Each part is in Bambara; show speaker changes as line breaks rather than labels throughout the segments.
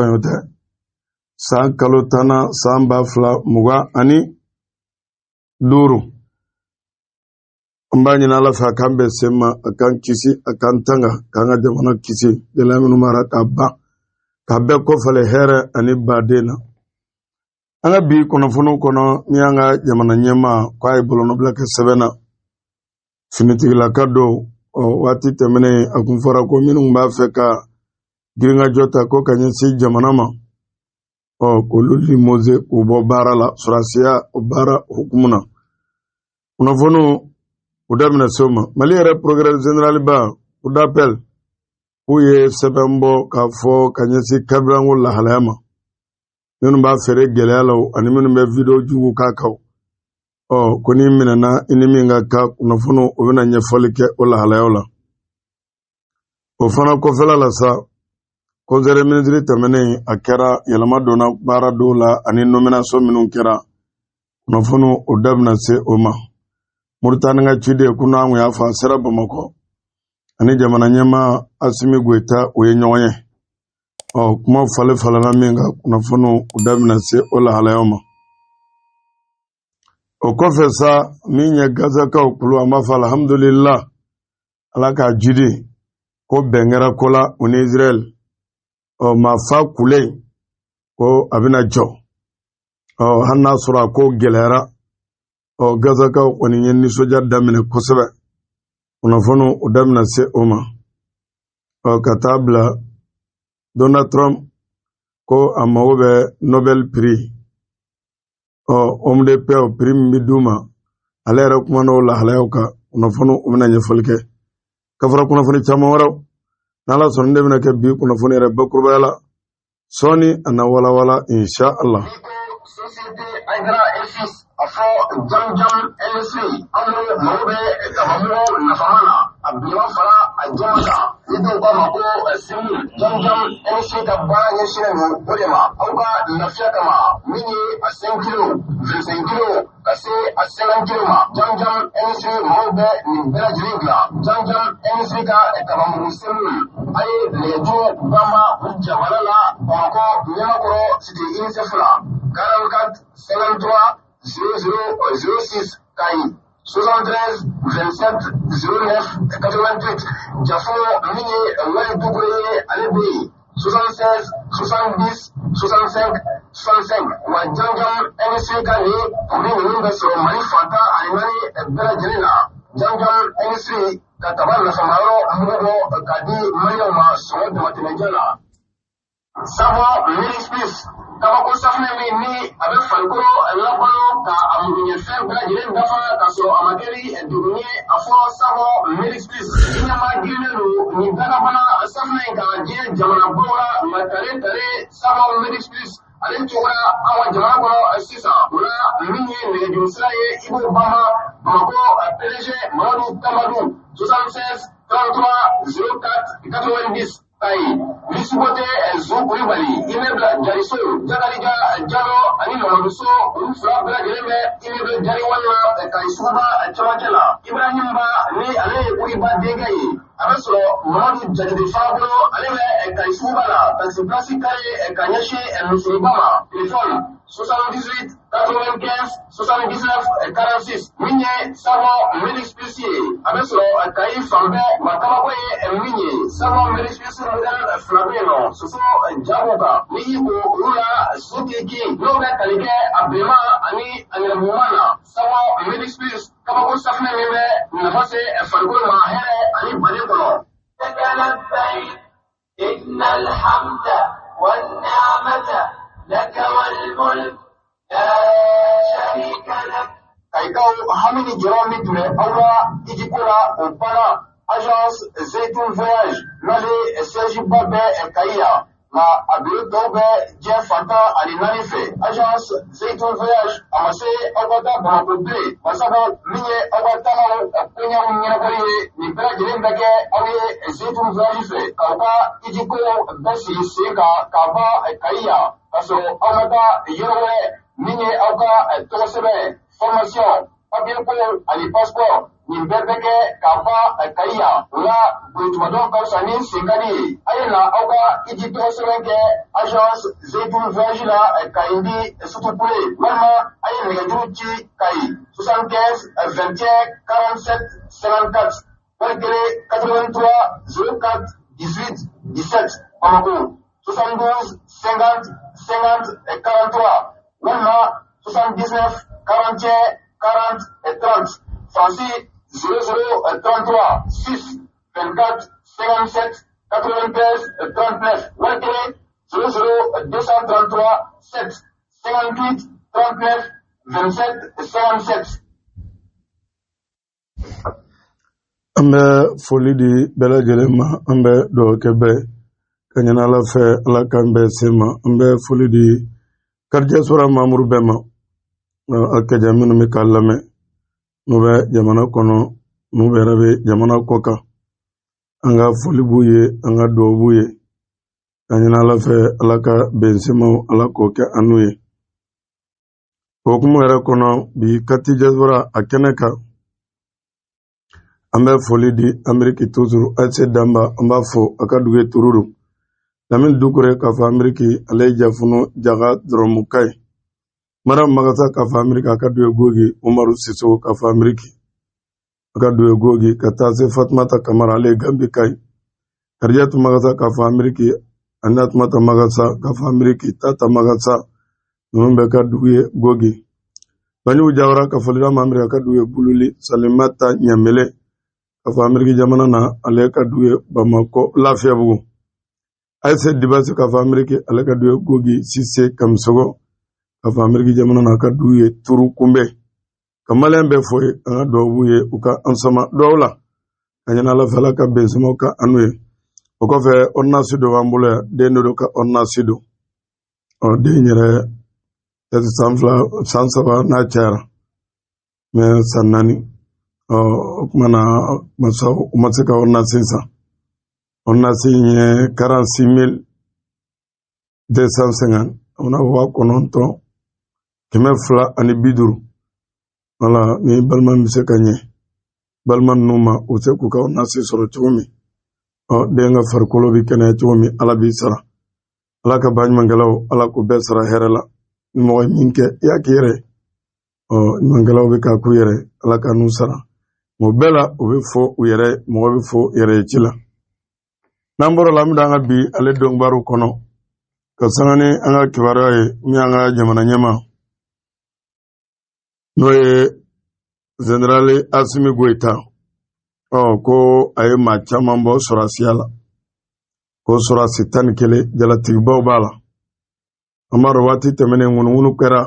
Tɔɲɔ tɛ, san kalo 10nan, san 2025. An b'a ɲini Ala fɛ a k'an bɛn sen ma, a k'an kisi, a k'an tanga, k'an ka jamana kisi gɛlɛya minnu b'a la k'a ban, k'a bɛɛ kɔfɛlɛ hɛrɛ ani baden na. An ka bi kunnafoniw kɔnɔ, min y'an ka jamana ɲɛmaa k'a ye bolonɔbila kɛ sɛbɛn na finitigilaka dɔw. Ɔ waati tɛmɛnen, a kun fɔra ko minnu b'a fɛ ka girinkajɔ ta ko ka ɲɛsin jamana ma, ɔ k'olu limoger, k'u bɔ baara la, sɔrɔdasiya o baara hukumu na. Kunnafoniw u da bɛna se o ma. Mali yɛrɛ procureur général ba, cour d'appel, k'u ye sɛbɛn bɔ k'a fɔ ka ɲɛsin carburant ko lahalaya ma, minnu b'a feere gɛlɛya la ani minnu bɛ video jugu k'a kan. Ɔ ko n'i minɛna, i ni min ka kan, kunnafoniw o bɛna ɲɛfɔli kɛ o lahalayaw la. O fana kɔfɛla la sa, conseil des ministres tɛmɛnen, a kɛra yɛlɛma donna baara dɔw la ani nomination minnu kɛra, kunnafoniw o da bɛna se o ma. Moritani ka ciden, ko n'an kun y'a fɔ, a sera Bamakɔ, ani jamana ɲɛmaa Asimi Goyita, o ye ɲɔgɔn ye. Ɔ kuma falen falenna min kan, kunnafoniw o da bɛna se o lahalayaw ma. O kɔfɛ sa, min ye Gazakaw kulu, an b'a fɔ alhamdulillah, Ala k'a jidi ko bɛn kɛra ko la u ni Israël. Ɔ maa fa kule ko a bɛna jɔ. Ɔ hali n'a sɔrɔ a ko gɛlɛyara, ɔ Gazakaw kɔni ye nisɔndiya daminɛ kosɛbɛ. Kunnafoniw o da bɛna se o ma. Ɔ ka taa bila Donald Trump ko a mago bɛ Nobel prix, ɔ homme de paix, o prix min bɛ d'u ma, ale yɛrɛ kumana o lahalayaw kan. Kunnafoniw u bɛna ɲɛfɔli kɛ ka fara kunnafoni caman wɛrɛw. N'Ala sɔnna, ne bɛna kɛ bi kunnafoni yɛrɛ bakurubaya la sɔɔni, a na walawala insha Allah.
Société Aïdara et Fils, a fɔ Jam Jam Industrie, anw mago bɛ kabamugu nafama na, a bilenman fara a jɛman kan, ni dɔw k'a ma ko sirimu. Jam Jam Industrie ka baara ɲɛsinnen don o de ma aw ka lafiya kama, min ye a 5 kilo, 25 kilo, ka se a 50 kilo ma. Jam Jam Industrie mɔgɔw bɛ nin bɛɛ lajɛlen dilan. Jam Jam Industrie ka kabamugu sirimu, a ye nɛgɛjuru banba u jabala la Bamakɔ, Ɲamakɔrɔ, cité UNICEF la, 44 53 00 06, Kayi 73 27 09 88, Jafo. Min ye Wali Dukure ye, ale bɛ yen 76 70 65 65. Wa Jam Jam Industrie ka nin produit ninnu bɛ sɔrɔ Mali fan 14 bɛɛ lajɛlen na. Jam Jam Industrie ka kaba nafamayɔrɔ mugu bɔ k'a di Maliyɛnw ma sɔngɔ damatɛmɛja la. Savon Mix Plus, kabako safunɛ min ni a bɛ farikolo labalo ka a magoɲɛfɛn bɛɛ lajɛlen dafa ka sɔrɔ a ma kɛ ni degun ye, a fɔ Savon Mix Plus. Diɲɛma girinnen don nin dakabana safunɛ in kan diɲɛ jamanabaw la, nka tare tare Savon Mix Plus ale tɔgɔra an ka jamana kɔnɔ sisan. O la, min ye nɛgɛjuru sira ye, i b'o banba Bamakɔ, PDG Mamadu Tamadu, 76 33 04 90, Kayi Misukote Zu Kulibali, immeuble Jariso, Jakarija Jalo ani Mamadu So, olu fila bɛɛ lajɛlen bɛ immeuble Jari walima Kayi suguba camancɛ la. Ibrahim Ba, ni ale ye Kuriba denkɛ ye, a bɛ sɔrɔ Mamadu Jakite fana bolo, ale bɛ Kayi suguba la, taxi place kare ka ɲɛsin misiriba ma, téléphone 78 95 79 46. Min ye Savon Mix Plus ye, a bɛ sɔrɔ Kayi fan bɛɛ. Wa kabako ye min ye, Savon Mix Plus modèle fila bɛ yen nɔ, soso ja b'u kan, n'i y'i ko olu la, su t'i kin, n'o bɛ tali kɛ a bilenman ani a nɛrɛmuguman na. Savon Mix Plus, kabako safunɛ min bɛ nafa se farikolo ma hɛrɛ ani baden kɔnɔ.
إن الحمد والنعمة لك والملك لا شريك لك.
Kayikaw hami ni jɔrɔ min tun bɛ aw la iji ko la, o banna. Agence Zeytun Voyage, n'ale siège ba bɛ Kayi yan, nka a biro tɔw bɛ diɲɛ fan 14 fɛ. Agence Zeytun Voyage, a ma se aw ka taa Bamakɔ bilen, basabu min ye aw ka taamaw koɲɛw ɲɛnabɔli ye, nin bɛɛ lajɛlen bɛ kɛ aw ye Zeytun Voyage fɛ, k'aw ka iji ko bɛɛ sigi sen kan k'a ban Kayi yan, k'a sɔrɔ aw ma taa yɔrɔ wɛrɛ. Min ye aw ka tɔgɔ sɛbɛn, formation, Papiye ko ani passeport nin bɛɛ bɛ kɛ ka ban Kayi yan. O la bolitumadɔn ka fisa ni senkani ye. A ye na aw ka iji tɔgɔ sɛbɛn kɛ agence Zeytun Voyage la Kayindi Sutupule, walima a ye nɛgɛjuru ci Kayi 75 21 47 54, wali kelen 83 04 18 17, Bamako 72 50 50 43, walima 79 41 40 30, Faransi 00 33 6 24 57 93 39, wali kelen 00 233 7 58 39 27 57.
An bɛ foli di bɛɛ lajɛlen ma, an bɛ dugawu kɛ bɛɛ ka ɲini Ala fɛ, Ala k'an bɛɛ se ma. An bɛ foli di quartier sora mamuru bɛɛ ma, a kɛja minnu bɛ k'a lamɛn, n'u bɛ jamana kɔnɔ, n'u yɛrɛ bɛ jamana kɔ kan, an ka foli b'u ye, an ka dugawu b'u ye, ka ɲini Ala fɛ, Ala ka bɛnsenmaw Ala k'o kɛ an n'u ye. O hukumu yɛrɛ kɔnɔ, bi kati diaspora a kɛnɛ kan, an bɛ foli di Ameriki toujours Ayise Danba, an b'a fo a ka dugu ye Tururu. Lamini Dukure k'a fɔ Ameriki, ale ye Jafunu Jaga Dɔrɔmuka ye. Mariam Magasa k'a fɔ Ameriki, a ka dugu ye Gogi. Umaru Sisoko k'a fɔ Ameriki, a ka dugu ye Gogi. Ka taa se Fatumata Kamara, ale ye Gambi ka ye. Karijatu Magasa k'a fɔ Ameriki, ani Atumata Magasa k'a fɔ Ameriki, Tata Magasa, ninnu bɛɛ ka dugu ye Gogi. Banjugu Jawara ka foli d'a ma Ameriki, a ka dugu ye Bululi. Salimata Ɲamele k'a fɔ Ameriki jamana na, ale ka dugu ye Bamakɔ Lafiyabugu. Ayise Dibasi k'a fɔ Ameriki, ale ka dugu ye Gogi. Sise Kamisogo k'a fɔ Ameriki jamana na, a ka dugu ye Turu Kunbɛ. Ka maliyɛn bɛɛ fo ye, an ka dugawu b'u ye, u ka an sama dugawu la, ka ɲini Ala fɛ, Ala ka bɛnsenmaw kɛ an n'u ye. O kɔfɛ, ordonnance dɔ b'an bolo yan, den dɔ ka ordonnance don. Ɔ den yɛrɛ san 2, san 3 n'a cayara, mɛ san 4. Ɔ o tuma na masaw u ma se ka ordonnance san. Ordonnance in ye 46 250, o na 9250. Wala ni balima min bɛ se ka ɲɛ balima ninnu ma, u bɛ se k'u ka ordonnance sɔrɔ cogo min, ɔ den ka farikolo bɛ kɛnɛya cogo min, Ala b'i sara. Ala ka baɲumankɛlaw, Ala k'u bɛɛ sara hɛrɛ la. Ni mɔgɔ ye min kɛ, i y'a k'i yɛrɛ. Ɔ ɲumankɛlaw bɛ k'a k'u yɛrɛ, Ala ka n'u sara. O bɛɛ la, u bɛ fɔ u yɛrɛ, mɔgɔ bɛ fɔ yɛrɛ ye ci la. N'an bɔra la, an bɛ an ka bi ale donkibaru kɔnɔ ka sanga ni an ka kibaruya ye min y'an ka jamana ɲɛmaa, n'o ye zenerali Asimi Goyita. Ɔ ko a ye maa caman bɔ sɔrɔsiya la, ko sɔrɔsi 11 jalatigibaw b'a la. An b'a dɔn waati tɛmɛnen ŋunuŋunu kɛra,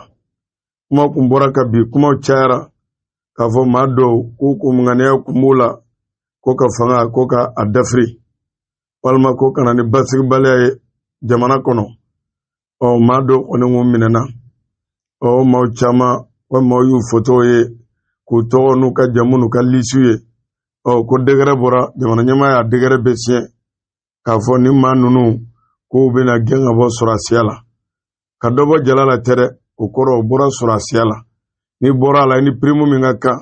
kuma kun bɔra ka bi, kumaw cayara k'a fɔ maa dɔw k'u kun ŋaniya kun b'u la ko ka fanga ko ka a dafiri, walima ko ka na ni basigibaliya ye jamana kɔnɔ. Ɔ maa dɔw kɔni kun minɛna. Ɔ maaw caman, walima y'u fotow ye, k'u tɔgɔ n'u ka jamu n'u ka lisiw ye. Ɔ ko décret bɔra, jamana ɲɛmaa y'a décret bɛɛ siɲɛ k'a fɔ ni maa ninnu k'u bɛna gɛn ka bɔ sɔrɔsiya la. Ka dɔ bɔ jala la tɛ dɛ, o kɔrɔ o bɔra sɔrɔsiya la. N'i bɔra a la, i ni prime min ka kan,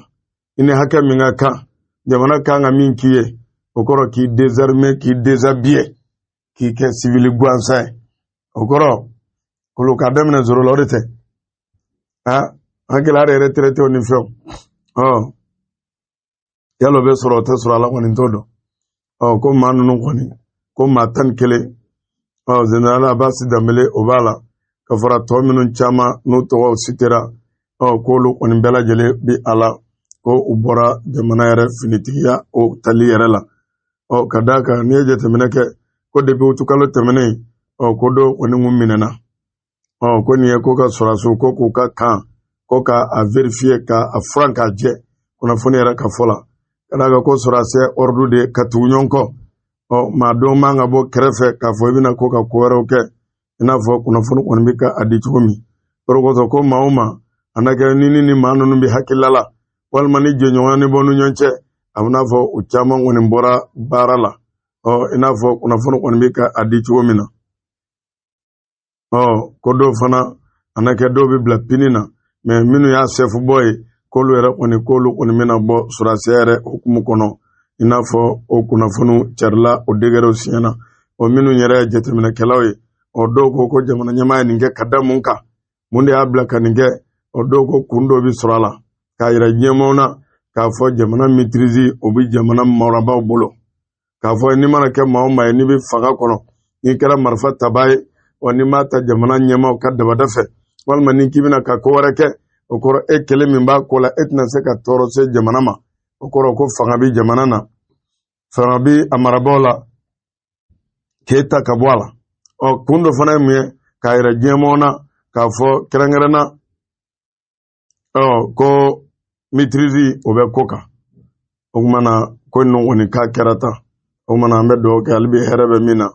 i ni hakɛ min ka kan, jamana kan ka min k'i ye, o kɔrɔ k'i désarmer, k'i déshabiller, k'i kɛ sivili gansan ye. O kɔrɔ kolo k'a daminɛ zéro la, o de tɛ a hakili a yɛrɛ retraité ni fɛnw. Ɔ yala o bɛ sɔrɔ, o tɛ sɔrɔ, ala kɔni t'o dɔn. Ɔ ko maa ninnu kɔni, ko maa 11, ɔ zenerali Abasi Danbele o b'a la, ka fara tɔ minnu caman n'u tɔgɔw sitera, ɔ k'olu kɔni bɛɛ lajɛlen bi a la, ko u bɔra jamana yɛrɛ finitigiya o tali yɛrɛ la. Ɔ ka d'a kan, n'i ye jateminɛ kɛ, ko depuis utukalo tɛmɛnen, ɔ ko dɔw kɔni kun minɛna. Ɔ ko nin ye ko ka sɔrɔsiw ko k'u ka kan ko ka a vérifier, ka a furan k'a jɛ, kunnafoni yɛrɛ ka fɔ la, ka d'a kan ko sɔrɔsiya ordre de ka tugu ɲɔgɔn kɔ. Ɔ maa dɔw man ka bɔ kɛrɛfɛ k'a fɔ i bɛna ko ka ko wɛrɛw kɛ, i n'a fɔ kunnafoni kɔni bɛ ka a di cogo min. O de kosɔn ko maa o maa a na kɛ ni maa ninnu bɛ hakilila la, walima ni jɛɲɔgɔnya ni bɔ n'u ɲɔgɔn cɛ, a bɛ n'a fɔ u caman kɔni bɔra baara la. Ɔ i n'a fɔ kunnafoni kɔni bɛ ka a di cogo min na. Ɔ ko dɔw fana a na kɛ dɔw bɛ bila pini na, mɛ minnu y'a sɛfu bɔ ye, k'olu yɛrɛ kɔni k'olu kɔni bɛna bɔ sɔrɔdasiya yɛrɛ hukumu kɔnɔ i n'a fɔ o kunnafoniw carila o degerew siɲɛ na. O minnu yɛrɛ ye jateminɛkɛlaw ye, o dɔw ko ko jamana ɲɛmaa ye nin kɛ ka da mun kan, mun de y'a bila ka nin kɛ? O dɔw ko kun dɔ bɛ sɔrɔ a la k'a yira ɲɛmaaw na k'a fɔ jamana maîtrise o bɛ jamana marabaaw bolo, k'a fɔ n'i mana kɛ maa o maa ye, n'i bɛ fanga kɔnɔ, n'i kɛra marifa tabaa ye, wa n'i m'a ta jamana ɲɛmaaw ka dabada fɛ, walima n'i k'i bɛna ka ko wɛrɛ kɛ, o kɔrɔ e kelen min b'a ko la, e tɛna se ka tɔɔrɔ se jamana ma. O kɔrɔ ko fanga bɛ jamana na, fanga bɛ a marabaaw la k'e ta ka bɔ a la. Ɔ kun dɔ fana ye mun ye? K'a yira diɲɛmɔgɔ na k'a fɔ kɛrɛnkɛrɛnna, ɔ ko maîtrise o bɛ ko kan. O tuma na ko ninnu kɔni k'a kɛra tan. O tuma na an bɛ dugawu kɛ hali bi, hɛrɛ bɛ min na,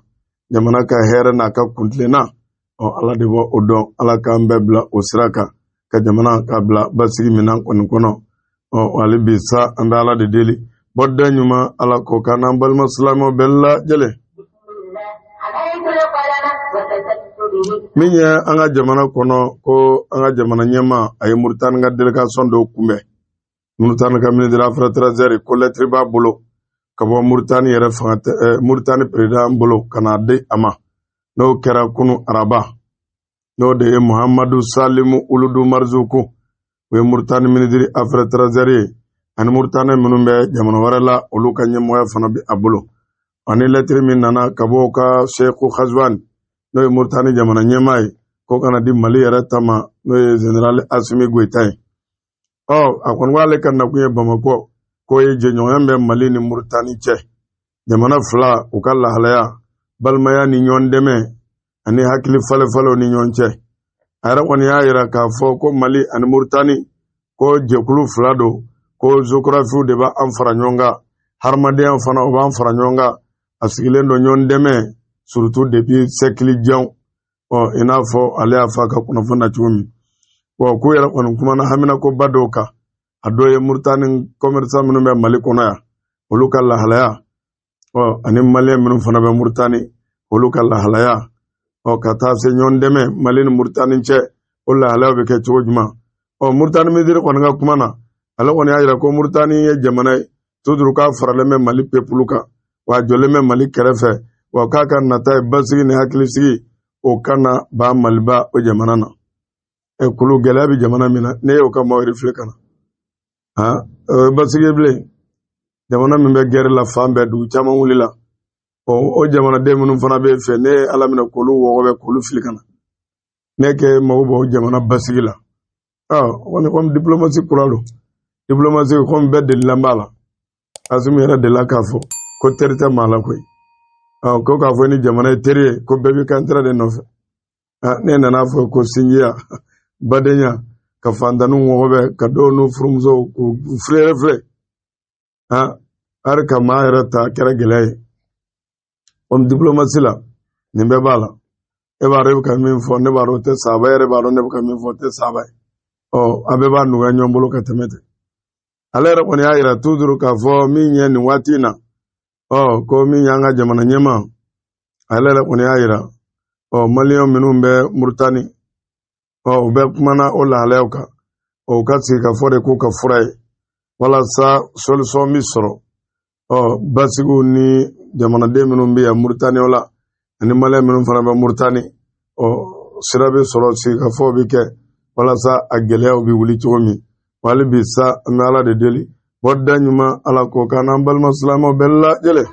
jamana ka hɛrɛ n'a ka kuntilenna, ɔ Ala de b'o o dɔn. Ala k'an bɛɛ bila o sira kan, ka jamana k'a bila basigi minɛn kɔni kɔnɔ. Ɔ hali bi sa, an bɛ Ala de deli, bɔda ɲuman Ala k'o k'an n'an balima silamɛw bɛɛ lajɛlen. Min ye an ka jamana kɔnɔ, ko an ka jamana ɲɛmaa a ye Muritani ka délégation dɔw kunbɛn. Muritani ka ministre affaires étrangères ko lɛtiri b'a bolo ka bɔ Muritani yɛrɛ fanga Muritani président bolo ka n'a di a ma. N'o kɛra kunu araba, n'o de ye Muhamadu Salimu Uludu Marizuku, o ye Muritani ministre affaires étrangères ye, ani Muritani minnu bɛ jamana wɛrɛ la, olu ka ɲɛmɔgɔya fana bɛ a bolo. Ani lɛtiri min nana ka bɔ o ka Seku Hazuwani, n'o ye Muritani jamana ɲɛmaa ye, ko ka na di Mali yɛrɛ ta ma, n'o ye général Asimi Goyita ye. Ɔ a kɔni ko ale ka nakun ye Bamakɔ k'o ye jɛɲɔgɔnya bɛ Mali ni Muritani cɛ, jamana fila u ka lahalaya, balimaya ni ɲɔgɔn dɛmɛ ani hakili falenfalenw ni ɲɔgɔn cɛ. A yɛrɛ kɔni y'a yira k'a fɔ ko Mali ani Muritani ko jɛkulu fila don, ko géographie de b'an fara ɲɔgɔn kan, hadamadenya fana o b'an fara ɲɔgɔn kan, a sigilen don ɲɔgɔn dɛmɛ surtout depuis siècle jan. Ɔ i n'a fɔ ale y'a fɔ a ka kunnafoni na cogo min, wa k'u yɛrɛ kɔni kumana haminakoba dɔw kan. A dɔ ye Muritani commerçant minnu bɛ Mali kɔnɔ yan, olu ka lahalaya, ɔ ani Maliyɛn minnu fana bɛ Muritani, olu ka lahalaya, ɔ ka taa se ɲɔgɔn dɛmɛ Mali ni Muritani cɛ, o lahalayaw bɛ kɛ cogo jumɛn? Ɔ Muritani minisiri kɔni ka kuma na, ale kɔni y'a yira ko Muritani ye jamana ye toujours k'a faralen bɛ Mali peuple kan, wa a jɔlen bɛ Mali kɛrɛfɛ, wa k'a ka nata ye basigi ni hakilisigi o kana ban Maliba o jamana na. Ɛ kulu gɛlɛya bɛ jamana min na, ne y'o ka maaw yɛrɛ filɛ ka na, han, o ye basigi ye bilen? Jamana min bɛ guerre la fan bɛɛ, dugu caman wulila, ɔ o jamanaden minnu fana bɛ fɛ, ne ye Ala minɛ k'olu wɔgɔbɛ k'olu fili ka na, ne kɛ mago b'o jamana basigi la. Ɔ kɔni komi diplomatie kura don, diplomatie komi bɛɛ delilan b'a la, Asimi yɛrɛ delila k'a fɔ ko teri tɛ maa la koyi. Ɔ ko k'a fɔ ni jamana ye teri ye, ko bɛɛ b'i ka intérêt de nɔfɛ. Ne nana fɔ ko sinjiya, badenya, ka fantanniw wɔgɔbɛ, ka dɔw n'u furumusow k'u filɛ filɛ, hali ka maa yɛrɛ ta kɛra gɛlɛya ye. Komi diplomatie la nin bɛɛ b'a la, e b'a dɔn e bɛ ka min fɔ, ne b'a dɔn o tɛ saba, e yɛrɛ b'a dɔn ne bɛ ka min fɔ o tɛ saba ye. Ɔ a bɛɛ b'a nɔgɔya ɲɔgɔn bolo ka tɛmɛ ten. Ale yɛrɛ kɔni y'a yira toujours k'a fɔ min ye nin waati in na, ɔ ko min y'an ka jamana ɲɛmaa, ale yɛrɛ kɔni y'a yira, ɔ Maliyɛn minnu bɛ Murutani, ɔ u bɛɛ kumana o lahalayaw kan, ɔ u ka sigikafɔ de k'u ka fura ye walasa solution bɛ sɔrɔ, ɔ basigiw ni jamanaden minnu bɛ yan Murutani la ani Maliyɛn minnu fana bɛ Murutani, ɔ sira bɛ sɔrɔ, sigikafɔ bɛ kɛ walasa a gɛlɛyaw bɛ wuli cogo min. Hali bi sa, an bɛ Ala de deli, bɔda ɲuman Ala k'o k'an n'an balima silamɛw bɛɛ lajɛlen.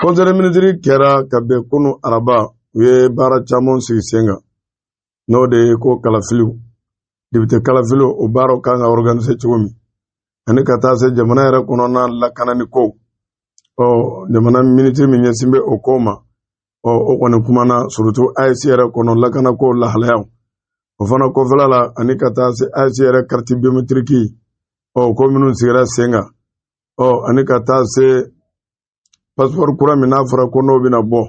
Conseil des ministres kɛra ka bɛn kunu araba, u ye baara caman sigi sen kan, n'o de ye ko kalafiliw, député kalafiliw, o baaraw kan ka organiser cogo min, ani ka taa se jamana yɛrɛ kɔnɔna lakanani kow. Ɔ jamana minisiri min ɲɛsin bɛ o kow ma, ɔ o kɔni kumana surtout AES yɛrɛ kɔnɔ lakana kow lahalayaw, o fana kɔfɛla la, ani ka taa se AES yɛrɛ carte biométrique, ɔ ko minnu sigira sen kan, ɔ ani ka taa se passeport kura min n'a fɔra ko n'o bɛna bɔ,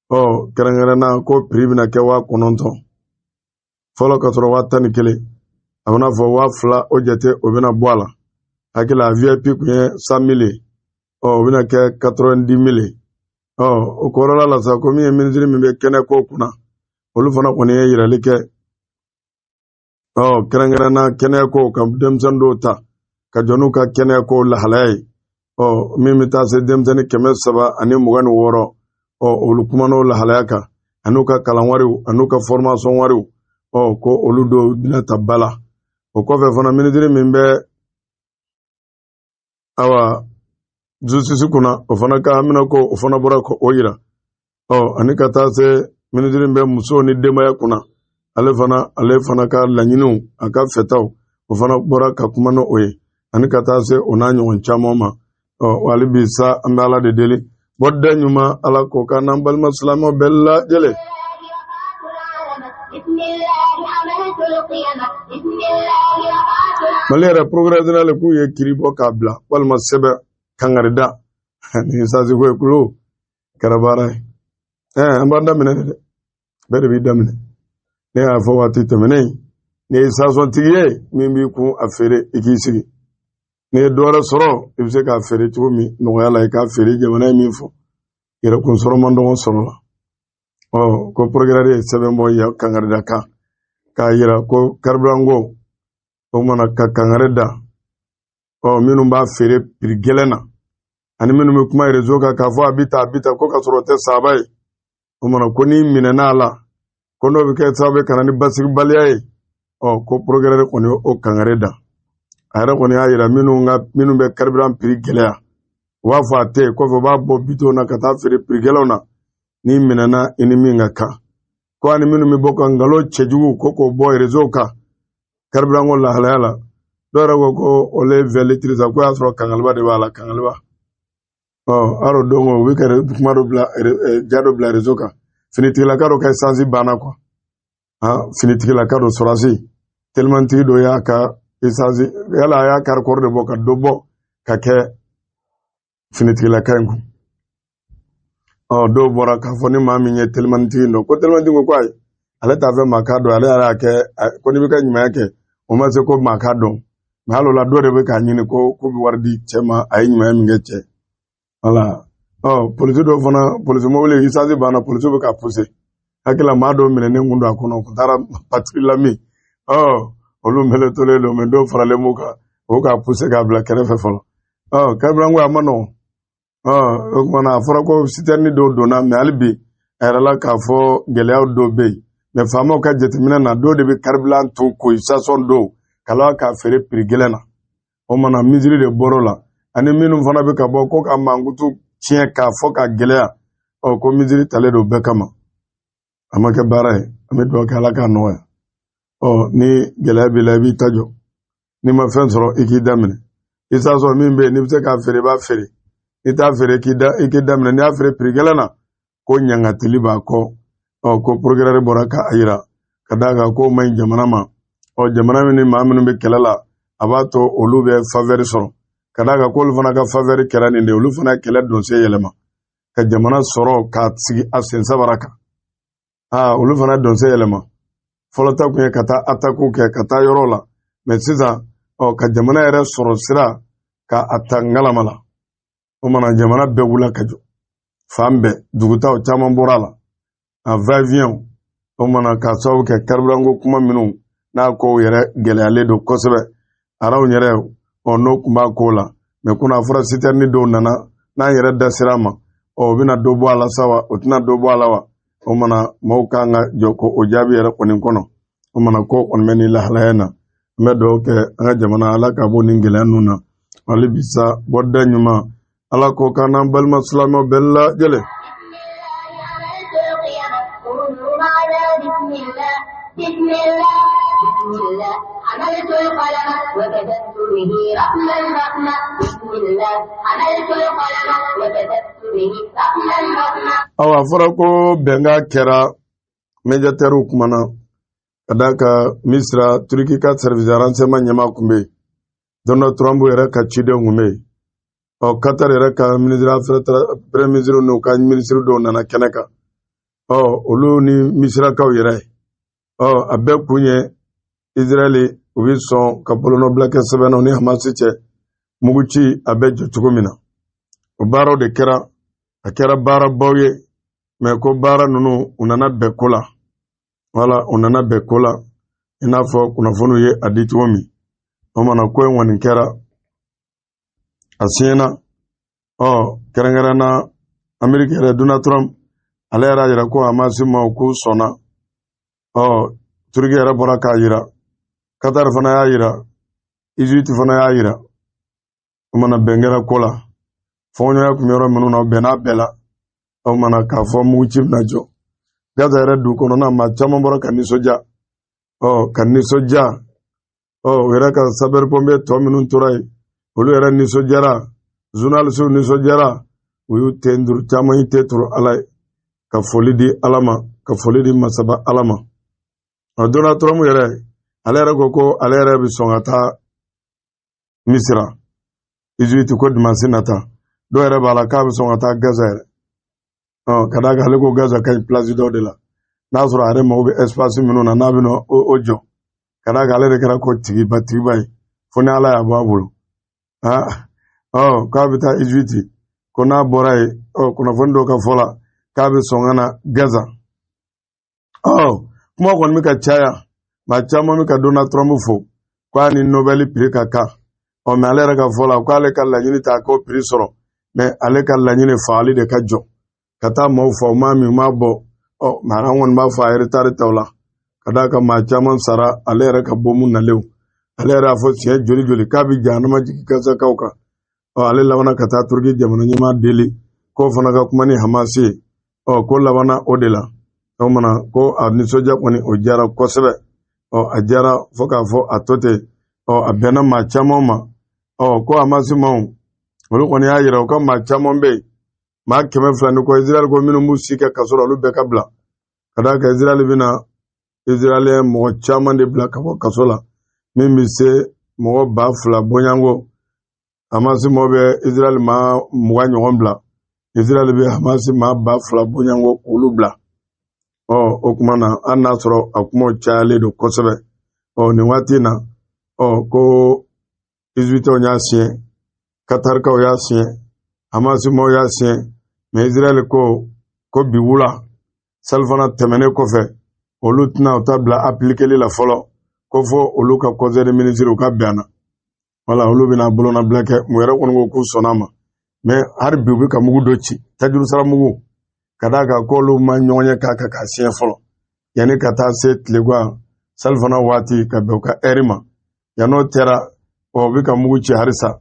ɔ kɛrɛnkɛrɛnna ko prix bɛna kɛ 9000 fɔlɔ ka sɔrɔ 11,000, a bɛna fɔ 2000 o jate o bɛna bɔ a la. Hakili la VIP kun ye 100 000 ye, ɔ o bɛna kɛ 90 000 ye. Ɔ o kɔrɔla la sa, ko min ye minisiri min bɛ kɛnɛ ko kunna, Olu fana kɔni ye yirali kɛ, ɔ kɛrɛnkɛrɛnna kɛnɛya ko ka denmisɛnnin dɔw ta ka jɔ n'u ka kɛnɛya ko lahalaya ye, ɔ min bɛ taa se denmisɛnnin 326, ɔ olu kumana o lahalaya kan, an'u ka kalan wariw, an'u ka formation wariw, ɔ ko olu dɔw bɛna ta ba la. O kɔfɛ fana, minisiri min bɛ awa justice kunna, o fana ka hamina ko o fana bɔra ko o yira. Ɔ ani ka taa se minisiri bɛ musow ni denbaya kunna, ale fana ka laɲiniw, a ka fɛtaw, o fana bɔra ka kuma n'o ye, ani ka taa se o n'a ɲɔgɔn caman ma. Ɔ hali bi sa, an bɛ Ala de deli, bɔda ɲuman, Ala k'o k'an n'an balima silamɛw bɛɛ lajɛlen. Mali yɛrɛ procureur général k'u ye kiri bɔ k'a bila walima sɛbɛn kangarida ni sansi ko ye kulo kɛra baara ye. An b'an daminɛ dɛ, bɛɛ de b'i daminɛ. Ne y'a fɔ waati tɛmɛnen, n'i ye sansɔntigi ye min b'i kun a feere, i k'i sigi. N'i ye dɔ wɛrɛ sɔrɔ, i bɛ se k'a feere cogo min nɔgɔya la, i k'a feere. Jamana ye min fɔ, yɛrɛkun sɔrɔ man dɔgɔ sɔrɔ la. Ɔ ko procureur ye sɛbɛn bɔ yan kangarida kan k'a yira ko carburant ko, o mana ka kangari da, ɔ minnu b'a feere prix gɛlɛn na, ani minnu bɛ kuma réseau kan k'a fɔ a bɛ tan, a bɛ tan, ko ka sɔrɔ o tɛ saba ye, o mana ko n'i minɛna a la, ko n'o bɛ kɛ sababu ye ka na ni basigibaliya ye. Ɔ ko procureur kɔni o kangari da. A yɛrɛ kɔni y'a yira minnu bɛ carburant prix gɛlɛya, u b'a fɔ a tɛ yen, kɔfɛ u b'a bɔ bitɔn na ka taa feere prix gɛlɛnw na, n'i minɛna, i ni min ka kan. Ko ani minnu bɛ bɔ ka nkalon cɛjugu ko k'o bɔ réseau kan carburant ko lahalaya la. Dɔw yɛrɛ ko ko olu ye 20 litres san, ko y'a sɔrɔ kangaliba de b'a la, kangaliba. Ɔ hali o don u bɛ ka kuma dɔ bila, ja dɔ bila réseau kan, finitigilaka dɔ ka essence banna quoi. Finitigilaka dɔ, sɔrɔdasi telimantigi dɔ y'a ka essence, yala a y'a kari kɔrɔ de bɔ ka dɔ bɔ ka kɛ finitigilaka in kun. Ɔ dɔw bɔra k'a fɔ ni maa min ye telimantigi in dɔn, ko telimantigi ko ayi, ale t'a fɛ maa k'a dɔn, ale yɛrɛ y'a kɛ ko n'i bɛ ka ɲumanya kɛ, o ma se ko maa k'a dɔn. Mɛ hali o la, dɔw de bɛ k'a ɲini ko k'u bɛ wari di cɛ ma, a ye ɲumanya min kɛ cɛ. Wala ɔ polisi dɔw fana, polisi mobili essence banna, polisiw bɛ ka pousser, hakili la maa dɔw minɛnen kun don a kɔnɔ, u taara patrouille la min, ɔ olu mɛlɛtolen don, mɛ dɔw faralen b'u kan, o k'a pousser k'a bila kɛrɛfɛ fɔlɔ. Ɔ carburant ko a ma nɔgɔn. Ɔ o kumana a fɔra ko citerne dɔw donna, mɛ hali bi a yɛrɛ la k'a fɔ gɛlɛyaw dɔw bɛ yen. Mɛ faamaw ka jateminɛ na, dɔw de bɛ carburant to ko station dɔw ka laban k'a feere prix gɛlɛn na. O mana mesure de bɔr'o la, ani minnu fana bɛ ka bɔ ko ka mankutu tiɲɛ k'a fɔ ka gɛlɛya, ɔ ko mesure talen don bɛɛ kama. A ma kɛ baara ye, an bɛ dugawu kɛ Ala k'a nɔgɔya. Ɔ ni gɛlɛya b'i la, i b'i ta jɔ. N'i ma fɛn sɔrɔ, i k'i daminɛ. I t'a sɔrɔ min bɛ yen, n'i bɛ se k'a feere, i b'a feere. N'i t'a feere, k'i da i k'i daminɛ. N'i y'a feere prix gɛlɛn na, ko ɲangatili b'a kɔ. Ɔ ko procureur bɔra k'a yira ka d'a kan k'o man ɲi jamana ma. Ɔ jamana min ni maa minnu bɛ kɛlɛ la, a b'a to olu bɛ faveur sɔrɔ, ka d'a kan k'olu fana ka faveur kɛra nin de ye. Olu fana ye kɛlɛ donsen yɛlɛma ka jamana sɔrɔ k'a sigi a sen sabara kan. Aa olu fana donsen yɛlɛma. Fɔlɔ ta kun ye ka taa attaque kɛ ka taa yɔrɔ la, mɛ sisan ɔ ka jamana yɛrɛ sɔrɔ sira ka a ta ngalama la. O mana jamana bɛɛ wula ka jɔ fan bɛɛ, dugutaw caman bɔra a la, a va-et-vient. O mana k'a sababu kɛ carburant ko kuma minnu n'a kow yɛrɛ gɛlɛyalen don kosɛbɛ, araw yɛrɛ, ɔ n'o tun b'a ko la. Mɛ ko n'a fɔra citerne dɔw nana, n'an yɛrɛ da sera a ma, ɔ o bɛna dɔ bɔ a la sa wa, o tɛna dɔ bɔ a la wa? O mana maaw kan ka jɔ ko o jaabi yɛrɛ kɔni kɔnɔ. O mana ko kɔni bɛ nin lahalaya in na, an bɛ dugawu kɛ an ka jamana, Ala ka bɔ nin gɛlɛya ninnu na. Hali bi sa, bɔda ɲuman, Ala k'o k'an n'an balima silamɛw bɛɛ lajɛlen. Awa a fɔra ko bɛnkan kɛra, médiateurs kumana ka d'a kan Misira, Turiki ka service de renseignement ɲɛmaa kun bɛ yen, Donald Trump yɛrɛ ka cidenw kun bɛ yen, ɔ Qatar yɛrɛ ka ministre affaires, premier ministre n'u ka ministre dɔw nana kɛnɛ kan, ɔ olu ni Misirakaw yɛrɛ. Ɔ a bɛɛ kun ye Israɛl u bɛ sɔn ka bolonɔbila kɛ sɛbɛn na u ni Hamasi cɛ, muguci a bɛ jɔ cogo min na. O baaraw de kɛra, a kɛra baarabaw ye, mɛ ko baara ninnu u nana bɛn ko la. Wala o nana bɛn ko la i n'a fɔ kunnafoniw ye a di cogo min. O mana ko in kɔni kɛra, a siɲɛna. Ɔ kɛrɛnkɛrɛn na, Ameriki yɛrɛ, Donald Trump, ale yɛrɛ y'a yira ko Hamasi maaw k'u sɔnna. Ɔ Turki yɛrɛ bɔra k'a yira, Qatar fana y'a yira, Egypte fana y'a yira. O mana bɛn kɛra ko la, fɔɲɔgɔnya tun bɛ yɔrɔ minnu na, o bɛnna bɛɛ la. O mana k'a fɔ muguci bɛna jɔ Gaza yɛrɛ dugu kɔnɔna, maa caman bɔra ka nisɔndiya, ɔ ka nisɔndiya. Ɔ u yɛrɛ ka sapeur pompier tɔ minnu tora yen, olu yɛrɛ nisɔndiyara, journalistew nisɔndiyara, u y'u ten turu, caman y'i ten turu Ala ye ka foli di Ala ma, ka foli di masaba Ala ma. Ɔ Donald Trump yɛrɛ, ale yɛrɛ ko ko ale yɛrɛ bɛ sɔn ka taa Misira, Egypte, ko dimansi nata. Dɔw yɛrɛ b'a la k'a bɛ sɔn ka taa Gaza yɛrɛ. Ɔ ka d'a kan ale ko Gaza ka ɲi place dɔw de la, n'a sɔrɔ a yɛrɛ mago bɛ espace minnu na, n'a bɛna o jɔ, ka d'a kan ale de kɛra ko tigiba tigiba ye fo ni Ala y'a bɔ a bolo. Ɔ k'a bɛ taa Egypte, ko n'a bɔra yen, ɔ kunnafoni dɔw ka fɔ la k'a bɛ sɔn ka na Gaza. Ɔ kuma kɔni bɛ ka caya, maa caman bɛ ka Donald Trump fo k'a ni Nobel prix ka kan. Ɔ mais ale yɛrɛ ka fɔ la k'ale ka laɲini t'a k'o prix sɔrɔ, mais ale ka laɲini fagali de ka jɔ ka taa maaw fa, u m'a min, u m'a bɔ. Ɔ mais an kɔni b'a fɔ a ye retard ta o la, ka d'a kan maa caman sara ale yɛrɛ ka bɔmu nalenw. Ale yɛrɛ y'a fɔ siɲɛ joli joli k'a bɛ jahanama jigin Gazakaw kan. Ɔ ale labanna ka taa Turki jamana ɲɛmaa deli k'o fana ka kuma ni Hamasi ye. Ɔ ko labanna o de la. O mana ko a nisɔndiya kɔni o diyara kosɛbɛ. Ɔ a diyara fo k'a fɔ a to ten. Ɔ a bɛnna maa caman ma. Ɔ ko Hamasi maaw, olu kɔni y'a yira u ka maa caman bɛ yen, maa 200 ni kɔ, Israɛl ko minnu b'u si kɛ kaso la, olu bɛɛ ka bila, ka d'a kan Israɛl bɛna Israɛliyɛn mɔgɔ caman de bila ka bɔ kaso la, min bɛ se mɔgɔ 2000 bɔɲɔgɔnko. Hamasi mɔgɔ bɛ Israɛl maa 20 ɲɔgɔn bila, Israɛl bɛ Hamasi maa 2000 bɔɲɔgɔnko k'olu bila. Ɔ o tuma na, hali n'a sɔrɔ a kumaw cayalen don kosɛbɛ, ɔ nin waati in na, ɔ ko Égyptew y'a siɲɛ, Katarikaw y'a siɲɛ, Hamasi maaw y'a siɲɛ, mais Israɛl ko ko bi wula salifana tɛmɛnen kɔfɛ, olu tɛna u ta bila appliquer la fɔlɔ, ko fo olu ka conseil des ministres u ka bɛn a na. Wala olu bɛna bolonabila kɛ. Mun yɛrɛ kɔni ko k'u sɔnna a ma, mais hali bi u bɛ ka mugu dɔ ci, tajurusara mugu, ka d'a kan k'olu ma ɲɔgɔn ye k'a kan k'a siɲɛ fɔlɔ, yanni ka taa se tilegan salifana waati ka bɛn u ka ɛri ma. Yann'o kɛra, ɔ u bɛ ka mugu ci halisa,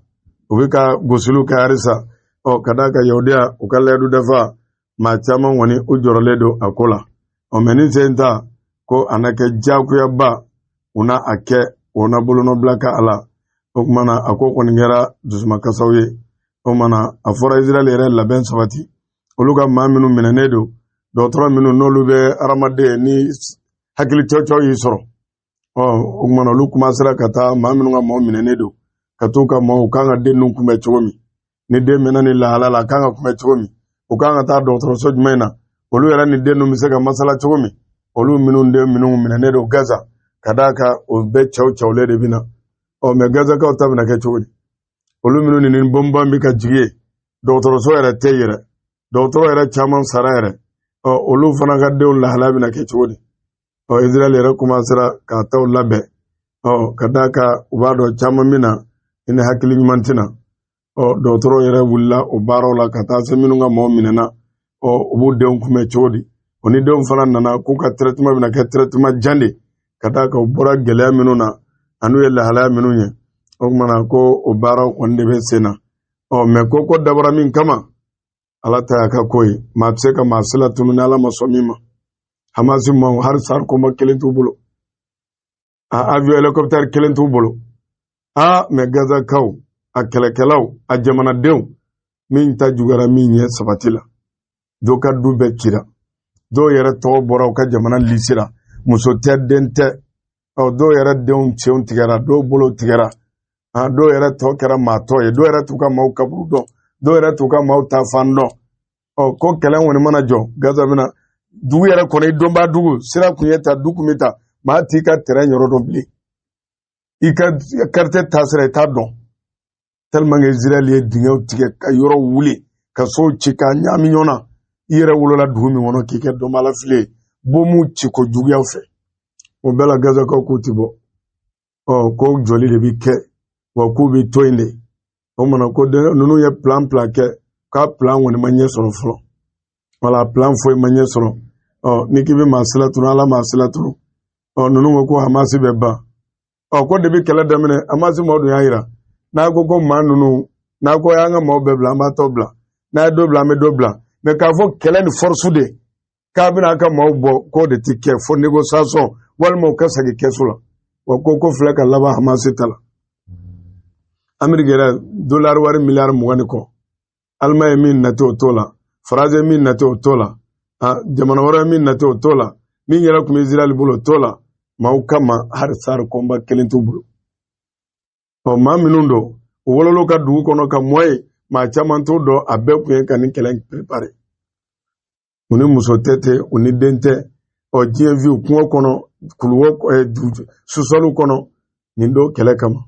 u bɛ ka gosiliw kɛ halisa. Ɔ ka d'a kan yahudiya u ka layidu dafa, maa caman kɔni u jɔrɔlen don a ko la. Ɔ mais nin sen ta ko a na kɛ diyagoyaba, u na a kɛ, o na bolonɔbila kɛ a la. O tuma na a ko kɔni kɛra dusumakasaw ye. O tuma na a fɔra Israɛl yɛrɛ labɛn sabati, olu ka maa minnu minɛnen don, dɔgɔtɔrɔ minnu n'olu bɛ hadamaden ni hakili cɔcɔ y'i sɔrɔ. Ɔ o tuma na olu kumasera ka taa maa minnu ka maaw minɛnen don, ka t'u ka maaw kan ka den ninnu kunbɛn cogo min, ni den mɛnna ni lahala la, a kan ka kunbɛn cogo min, u kan ka taa dɔgɔtɔrɔso jumɛn na, olu yɛrɛ ni den ninnu bɛ se ka masala cogo min, olu minnu den minnu minɛnen don Gaza, ka d'a kan o bɛɛ cɛw cɛwlen de bɛ na. Ɔ mais Gazakaw ta bɛna kɛ cogo di? Olu minnu ni bɔnbɔn bɛ ka jigin yen, dɔgɔtɔrɔso yɛrɛ tɛ yɛrɛ, dɔgɔtɔrɔ yɛrɛ caman sara yɛrɛ. Ɔ olu fana ka denw lahala bɛna kɛ cogo di? Ɔ Israɛl yɛrɛ kumasera k'a taw labɛn. Ɔ ka d'a kan u b'a dɔn caman bɛ na i ni hakili ɲuman tɛ na. Ɔ dɔgɔtɔrɔw yɛrɛ wulila o baaraw la ka taa se minnu ka mɔgɔw minɛna, ɔ u b'u denw kunbɛn cogo di? O ni denw fana nana k'u ka traitement bɛna kɛ traitement jan de, ka d'a kan u bɔra gɛlɛya minnu na an'u ye lahalaya minnu ye. O tuma na ko o baaraw kɔni de bɛ sen na. Ɔ mais ko dabɔra min kama, Ala ta y'a ka ko ye, maa tɛ se ka maa si latunu ni Ala ma sɔn min ma. Hamasi maaw hali char combat kelen t'u bolo, a avion hélicoptère kelen t'u bolo. A mais Gazakaw, a kɛlɛkɛlaw, a jamanadenw, min ta juguyara min ye sabati la, dɔw ka du bɛɛ cira, dɔw yɛrɛ tɔgɔ bɔra u ka jamana lisi la, muso tɛ, den tɛ. Ɔ dɔw yɛrɛ denw senw tigɛra, dɔw bolo tigɛra, a dɔw yɛrɛ tɔ kɛra maa tɔ ye, dɔw yɛrɛ t'u ka maaw kaburu dɔn, dɔw yɛrɛ t'u ka maaw ta fan dɔn. Ɔ ko kɛlɛ kɔni mana jɔ Gaza bɛna dugu yɛrɛ kɔnɔ, i donba dugu sira kun ye ta, du kun bɛ ta, maa t'i ka terrain yɔrɔ dɔn bilen, i ka quartier taasira i t'a dɔn, tellement que Israël ye dingɛw tigɛ ka yɔrɔ wuli ka sow ci k'a ɲaami ɲɔgɔn na. I yɛrɛ wolola dugu min kɔnɔ k'i kɛ dɔnbala fili ye, bomu ci ko juguyaw fɛ. O bɛɛ la Gazakaw k'u ti bɔ. Ɔ ko jɔli de bi kɛ, wa k'u bi to yen de. O mana ko ninnu ye plan plan kɛ, k'a plan kɔni ma ɲɛ sɔrɔ fɔlɔ. Wala plan foyi ma ɲɛ sɔrɔ. Ɔ n'i k'i bɛ maa sira turu, Ala maa sira turu. Ɔ ninnu ko ko Hamasi bɛ ban. Ɔ ko depuis kɛlɛ daminɛ, Hamasi maaw dun y'a yira n'a ko ko maa ninnu, n'a ko y'an ka maaw bɛɛ bila, an b'a tɔ bila, n'a ye dɔ bila, an bɛ dɔ bila. Mɛ k'a fɔ kɛlɛ ni force de k'a bɛna a ka maaw bɔ, k'o de ti kɛ fo négociation walima u ka segin kɛsu la. Wa ko ko filɛ ka laban Hamasi ta la. Ameriki yɛrɛ dolari wari miliyari 20 ni kɔ, Alimaɲi ye min nati o t'o la, Faransi ye min nati o t'o la, jamana wɛrɛ ye min nati o t'o la, min yɛrɛ tun bɛ Israɛl bolo o t'o la. Maaw kama hali char combat kelen t'u bolo. Ɔ maa minnu don, u wolola ka dugu kɔnɔ ka mɔ ye, maa caman t'o dɔn. A bɛɛ kun ye ka nin kɛlɛ in préparer. U ni muso tɛ ten, u ni den tɛ. Ɔ diɲɛ vie kungo kɔnɔ, kuluwo, sous-sol kɔnɔ, nin don kɛlɛ kama,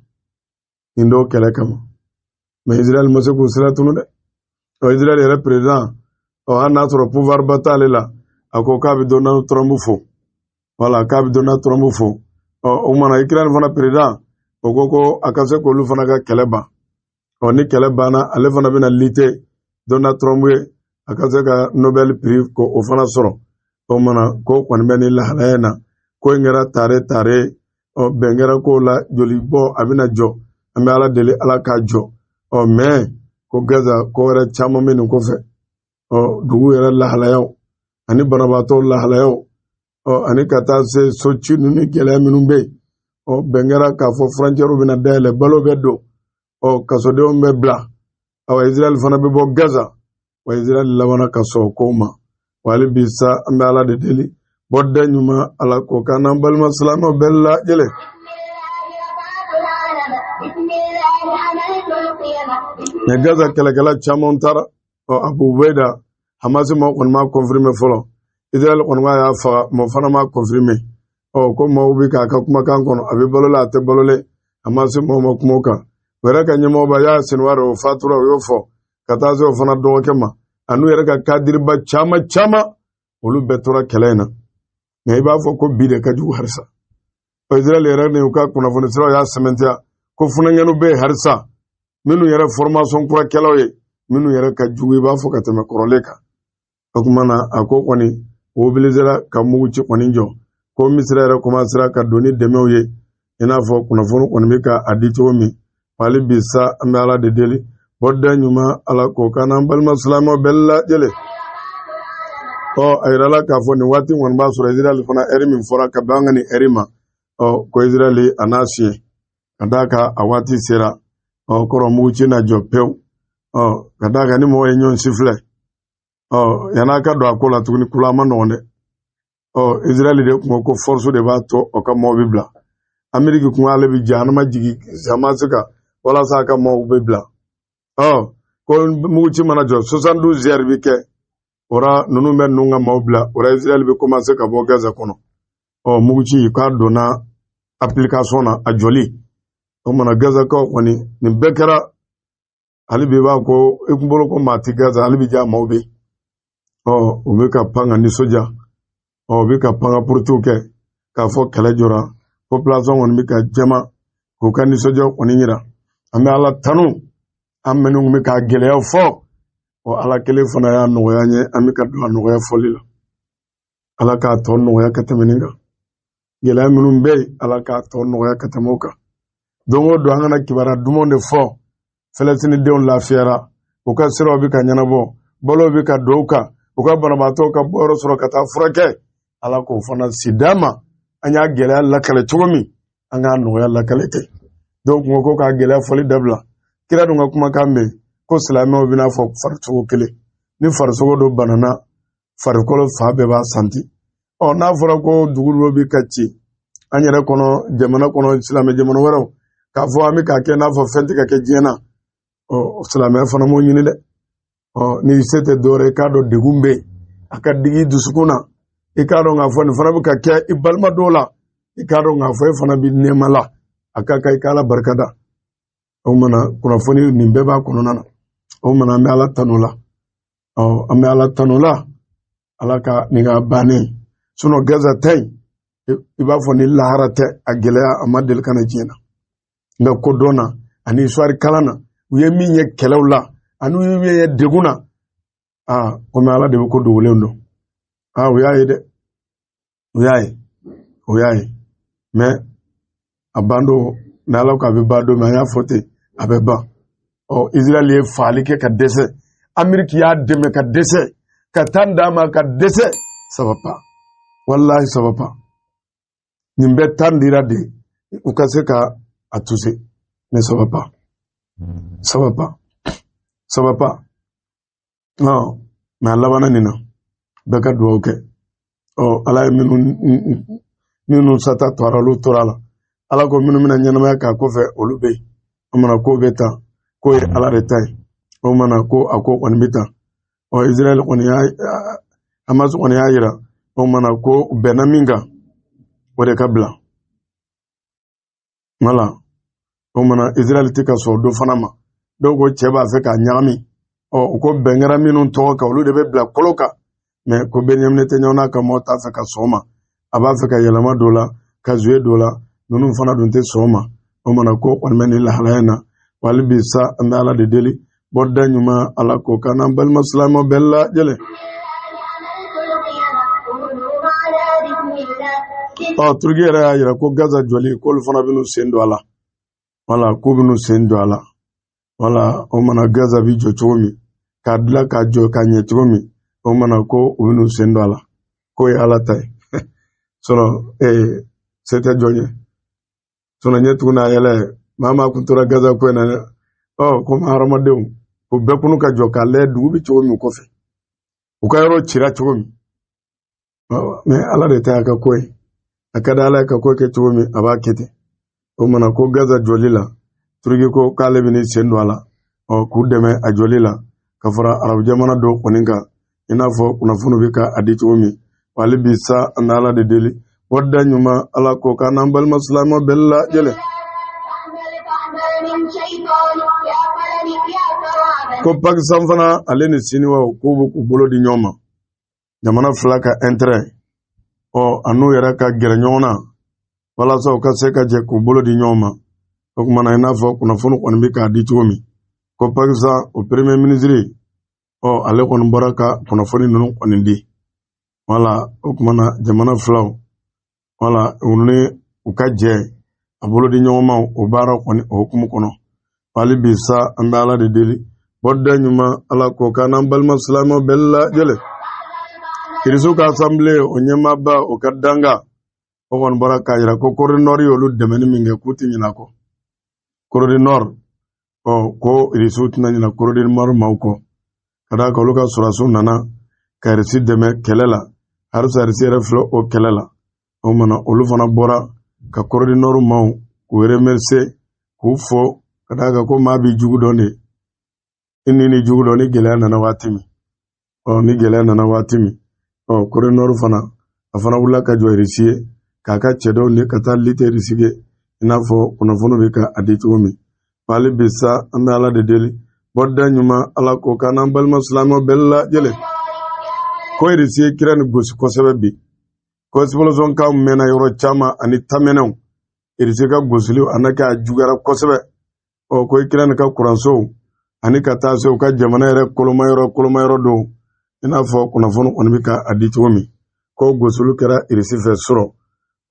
nin don kɛlɛ kama. Mɛ Israɛl ma se k'u sira tunu dɛ. Ɔ Israɛl yɛrɛ président, ɔ hali n'a sɔrɔ pouvoir ba t'ale la, a ko k'a bɛ Donald Trump fo. Wala k'a bɛ Donald Trump fo. Ɔ o kumana Ukraine fana président, o ko ko a ka se k'olu fana ka kɛlɛ ban. Ɔ ni kɛlɛ banna, ale fana bɛna lutter Donald Trump ye, a ka se ka Nobel prix ko o fana sɔrɔ. O kumana ko kɔni bɛ nin lahalaya in na. Ko in kɛra tare tare. Ɔ bɛn kɛra kow la, joli bɔ a bɛna jɔ. An bɛ Ala deli, Ala k'a jɔ. Ɔ mɛ ko Gaza ko wɛrɛ caman bɛ nin kɔfɛ. Ɔ dugu yɛrɛ lahalayaw ani banabaatɔw lahalayaw, ɔ ani ka taa se so ci ninnu ni gɛlɛya minnu bɛ yen. Ɔ bɛn kɛra k'a fɔ frontière bɛna dayɛlɛ, balo bɛ don, ɔ kasodenw bɛ bila. Awa Israɛl fana bɛ bɔ Gaza. Wa Israɛl labanna ka sɔn o kow ma. Wa hali bi sa, an bɛ Ala de deli, bɔda ɲuman, Ala k'o k'an n'an balima silamɛw bɛɛ lajɛlen. Mɛ Gaza kɛlɛkɛla caman taara. Ɔ Abu Ubaida, Hamasi maaw kɔni m'a confirmer fɔlɔ. Israɛl kɔni k'a y'a faga, mɔgɔ fana m'a confirmer. Ɔ ko maaw bɛ k'a ka kumakan kɔnɔ, a bɛ balo la, a tɛ balolen. Hamasi maaw ma kuma o kan. O yɛrɛ ka ɲɛmɔgɔba y'a Sinwar, o fatura, o y'o fɔ ka taa se o fana dɔgɔkɛ ma, an'u yɛrɛ ka kadiriba caman caman, olu bɛɛ tora kɛlɛ in na. Nka i b'a fɔ ko bi de ka jugu halisa. Ɔ Israɛl yɛrɛ ni u ka kunnafoni siraw y'a sɛmɛntiya ko funankɛninw bɛ yen halisa, minnu yɛrɛ formation kurakɛlaw ye, minnu yɛrɛ ka jugu i b'a fɔ ka tɛmɛ kɔrɔlen kan. O tuma na a ko kɔni o mobilisera ka mugu ci kɔni jɔ, ko Misira yɛrɛ commencera ka don ni dɛmɛw ye, i n'a fɔ kunnafoni kɔni bɛ ka a di cogo min. Hali bi sa, an bɛ Ala de deli, bɔda ɲuman, Ala k'o k'an n'an balima silamɛw bɛɛ lajɛlen. Ɔ a yirala k'a fɔ nin waati kɔni b'a sɔrɔ Israɛl fana ɛri min fɔra ka bɛn an ka nin ɛri ma, ɔ ko Israɛl a n'a siɲɛ ka d'a kan a waati sera. Ɔ kɔrɔ mugu ci na jɔ pewu. Ɔ ka d'a kan ni mɔgɔ ye ɲɔgɔn sifilɛ, ɔ yann'a ka don a ko la tuguni, kula a ma nɔgɔn dɛ. Ɔ Israɛl de kun ko ko force de b'a to o ka maaw bɛ bila. Ameriki kun ale bɛ jahanama jigin Hamas kan walasa a ka maaw bɛ bila. Ɔ ko mugu ci mana jɔ, 72 heures bɛ kɛ o la, ninnu bɛ ninnu ka maaw bila o la, Israɛl bɛ commencer ka bɔ Gaza kɔnɔ. Ɔ mugu ci k'a donna application na, a jɔli o mana Gazakaw kɔni, nin bɛɛ kɛra. Hali bi i b'a ko i kun bolo ko maa ti Gaza, hali bi ja maaw bɛ yen. Ɔ u bɛ ka pan ka nisɔndiya, ɔ u bɛ ka pan ka porotiw kɛ k'a fɔ kɛlɛ jɔra. Population kɔni bɛ ka jama k'u ka nisɔndiya kɔni yira. An bɛ Ala tanu, an minnu bɛ k'a gɛlɛya fɔ, ɔ Ala kelen fana y'a nɔgɔya an ye, an bɛ ka don a nɔgɔya fɔli la. Ala k'a tɔ nɔgɔya ka tɛmɛ nin kan. Gɛlɛya minnu bɛ yen, Ala k'a tɔ nɔgɔya ka tɛmɛ o kan. Don o don an kana kibaruya dumanw de fɔ. Fɛlɛsinidenw lafiyara, u ka siraw bɛ ka ɲɛnabɔ, balow bɛ ka don u kan, u ka banabaatɔw ka bɔyɔrɔ sɔrɔ ka taa furakɛ. Ala k'o fana si d'an ma. An y'a gɛlɛya lakale cogo min, an k'a nɔgɔya lakale ten. Dɔw kun ko k'a gɛlɛya fɔli dabila. Kira dun ka kumakan bɛ yen ko silamɛw bɛna fɔ farisogo kelen, ni farisogo dɔ banana, farikolo fa bɛɛ b'a santi. Ɔ n'a fɔra ko dugu dɔ bɛ ka ci an yɛrɛ kɔnɔ, jamana kɔnɔ, silamɛ jamana wɛrɛw, k'a fɔ an bɛ k'a kɛ n'a fɔ fɛn tɛ ka kɛ diɲɛ na, ɔ silamɛya fana m'o ɲini dɛ. Ɔ n'i se tɛ dɔwɛrɛ ye, i k'a dɔn degun bɛ yen, a ka digi i dusukun na, i k'a dɔn k'a fɔ nin fana bɛ ka kɛ i balima dɔw la, i k'a dɔn k'a fɔ e fana bɛ nɛɛma la, a ka kan i k'Ala barika da. O mana kunnafoni nin bɛɛ b'a kɔnɔna na. O mana an bɛ Ala tanu la. Ɔ an bɛ Ala tanu la, Ala ka nin ka bannen. Sinon Gaza ta in, i b'a fɔ ni lahara tɛ, a gɛlɛya a ma deli ka na diɲɛ na. Nka kodɔn na ani histoire kalan na, u ye min ye kɛlɛw la ani u ye min ye degun na, aa, komi Ala de bɛ ko dogolen dɔn. Aa, u y'a ye dɛ, u y'a ye, o y'a ye. Mais a ban don, n'Ala ko a bɛ ban don min, an y'a fɔ ten, a bɛ ban. Ɔ, Israël ye fagali kɛ ka dɛsɛ, Amérique y'a dɛmɛ ka dɛsɛ, ka temps d'a ma ka dɛsɛ, ça va pas, walahi, ça va pas. Nin bɛɛ temps dira de u ka se ka a toucher, mais ça va pas, ça va pas, ça va pas. Non, mais a labanna nin na, bɛɛ ka dugawu kɛ. Ɔ, Ala ye minnu sata tora, olu tora la. Ala ko minnu bɛna ɲɛnamaya k'a kɔfɛ, olu bɛ yen. O mana ko bɛ tan, ko ye Ala de ta ye. O mana ko a ko kɔni bɛ tan. Ɔ, Israël kɔni y'a, Hamas kɔni y'a yira, o mana ko bɛnna min kan, o de ka bila. Wala o mana Israël tɛ ka sɔn dɔ fana ma. Dɔw ko cɛ b'a fɛ k'a ɲagami. Ɔ, u ko bɛn kɛra minnu tɔgɔ kan, olu de bɛ bila kolo kan. Mais ko Benjamin Netanyahu n'a ka maaw t'a fɛ ka sɔn o ma. A b'a fɛ ka yɛlɛma don la, ka jouer don la, ninnu fana dun tɛ sɔn o ma. O mana ko kɔni bɛ nin lahalaya in na. Hali bi sa, an bɛ Ala de deli, bɔda ɲuman, Ala ko k'an n'an balima silamɛw bɛɛ lajɛlen. Ɔ, Turuki yɛrɛ y'a yira ko Gaza jɔli, k'olu fana bɛn'u sen don a la. Wala k'u bɛn'u sen don a la. Wala o mana Gaza bi jɔ cogo min, k'a dilan k'a jɔ k'a ɲɛ cogo min, o mana ko u bɛn'u sen don a la. K'o ye Ala ta ye. Sɔrɔ ee se tɛ jɔn ye. Sɔrɔ ɲɛ tugun n'a yɛlɛ, maa maa kun tora Gaza ko in na dɛ. Ɔ, komi hadamadenw, o bɛɛ kunu ka jɔ k'a lajɛ dugu bɛ cogo min kɔfɛ. U ka yɔrɔ cira cogo min. Mais Ala de ta y'a ka ko ye. A ka di Ala ye ka ko kɛ cogo min, a b'a kɛ ten. O mana ko Gaza jɔli la, Turuki ko k'ale bɛn'i sen don a la, ɔ, k'u dɛmɛ a jɔli la, ka fara arabu jamana dɔw kɔni kan, i n'a fɔ kunnafoniw bɛ ka a di cogo min. Hali bi sa, an bɛ Ala de deli, bɔda ɲuman, Ala ko k'an n'an balima silamɛw bɛɛ lajɛlen. Ko Pakistan fana, ale ni Siniwaw, k'u bɛ k'u bolo di ɲɔgɔn ma, jamana fila ka intérêt, ɔ, a n'u yɛrɛ ka gɛrɛ ɲɔgɔn na walasa u ka se ka jɛ k'u bolo di ɲɔgɔn ma. O kumana, i n'a fɔ kunnafoni kɔni bɛ k'a di cogo min, ko Pakistan o premier ministre, ɔ, ale kɔni bɔra ka kunnafoni ninnu kɔni di. Wala o kumana jamana filaw, wala u ni u ka jɛ a bolo di ɲɔgɔn ma, o baara kɔni o hukumu kɔnɔ. Hali bi sa, an bɛ Ala de deli, bɔda ɲuman, Ala ko k'an n'an balima silamɛw bɛɛ lajɛlen. Irisiw ka assemblée o ɲɛmaaba, o ka danga, o kɔni bɔra k'a yira ko Corée du Nord y'olu dɛmɛni min kɛ, k'u tɛ ɲinɛ a kɔ. Corée du Nord, ɔ, ko Irisiw tɛna ɲinɛ Corée du Nord maaw kɔ, ka d'a kan olu ka sɔrɔdasiw nana ka Irisi dɛmɛ kɛlɛ la. Halisa Irisi yɛrɛ filɛ o kɛlɛ la. O mana olu fana bɔra ka Corée du Nord maaw k'u remercier, k'u fo, ka d'a kan ko maa b'i jugu dɔn de, i ni jugu dɔn ni gɛlɛya nana waati min. Ɔ, ni gɛlɛya nana waati min, ɔ, Corée du Nord fana, a fana wulila ka jɔ Irisi ye, k'a ka cɛdenw de ka taa lutter Irisi ye, i n'a fɔ kunnafoni bɛ ka a di cogo min. Hali bi sa, an bɛ Ala de deli, bɔda ɲuman, Ala ko k'an n'an balima silamɛw bɛɛ lajɛlen. Ko Irisi ye Ukraine gosi kosɛbɛ bi, ko explosion kan mɛnna yɔrɔ caman ani tamɛnɛw. Irisi ka gosili a n'a kɛ a juguyara kosɛbɛ. Ɔ, ko Ukraine ka kuransow ani ka taa se u ka jamana yɛrɛ kolomayɔrɔ kolomayɔrɔ dɔw, i n'a fɔ kunnafoni kɔni bɛ ka a di cogo min, ko gosili kɛra Irisi fɛ sɔrɔ.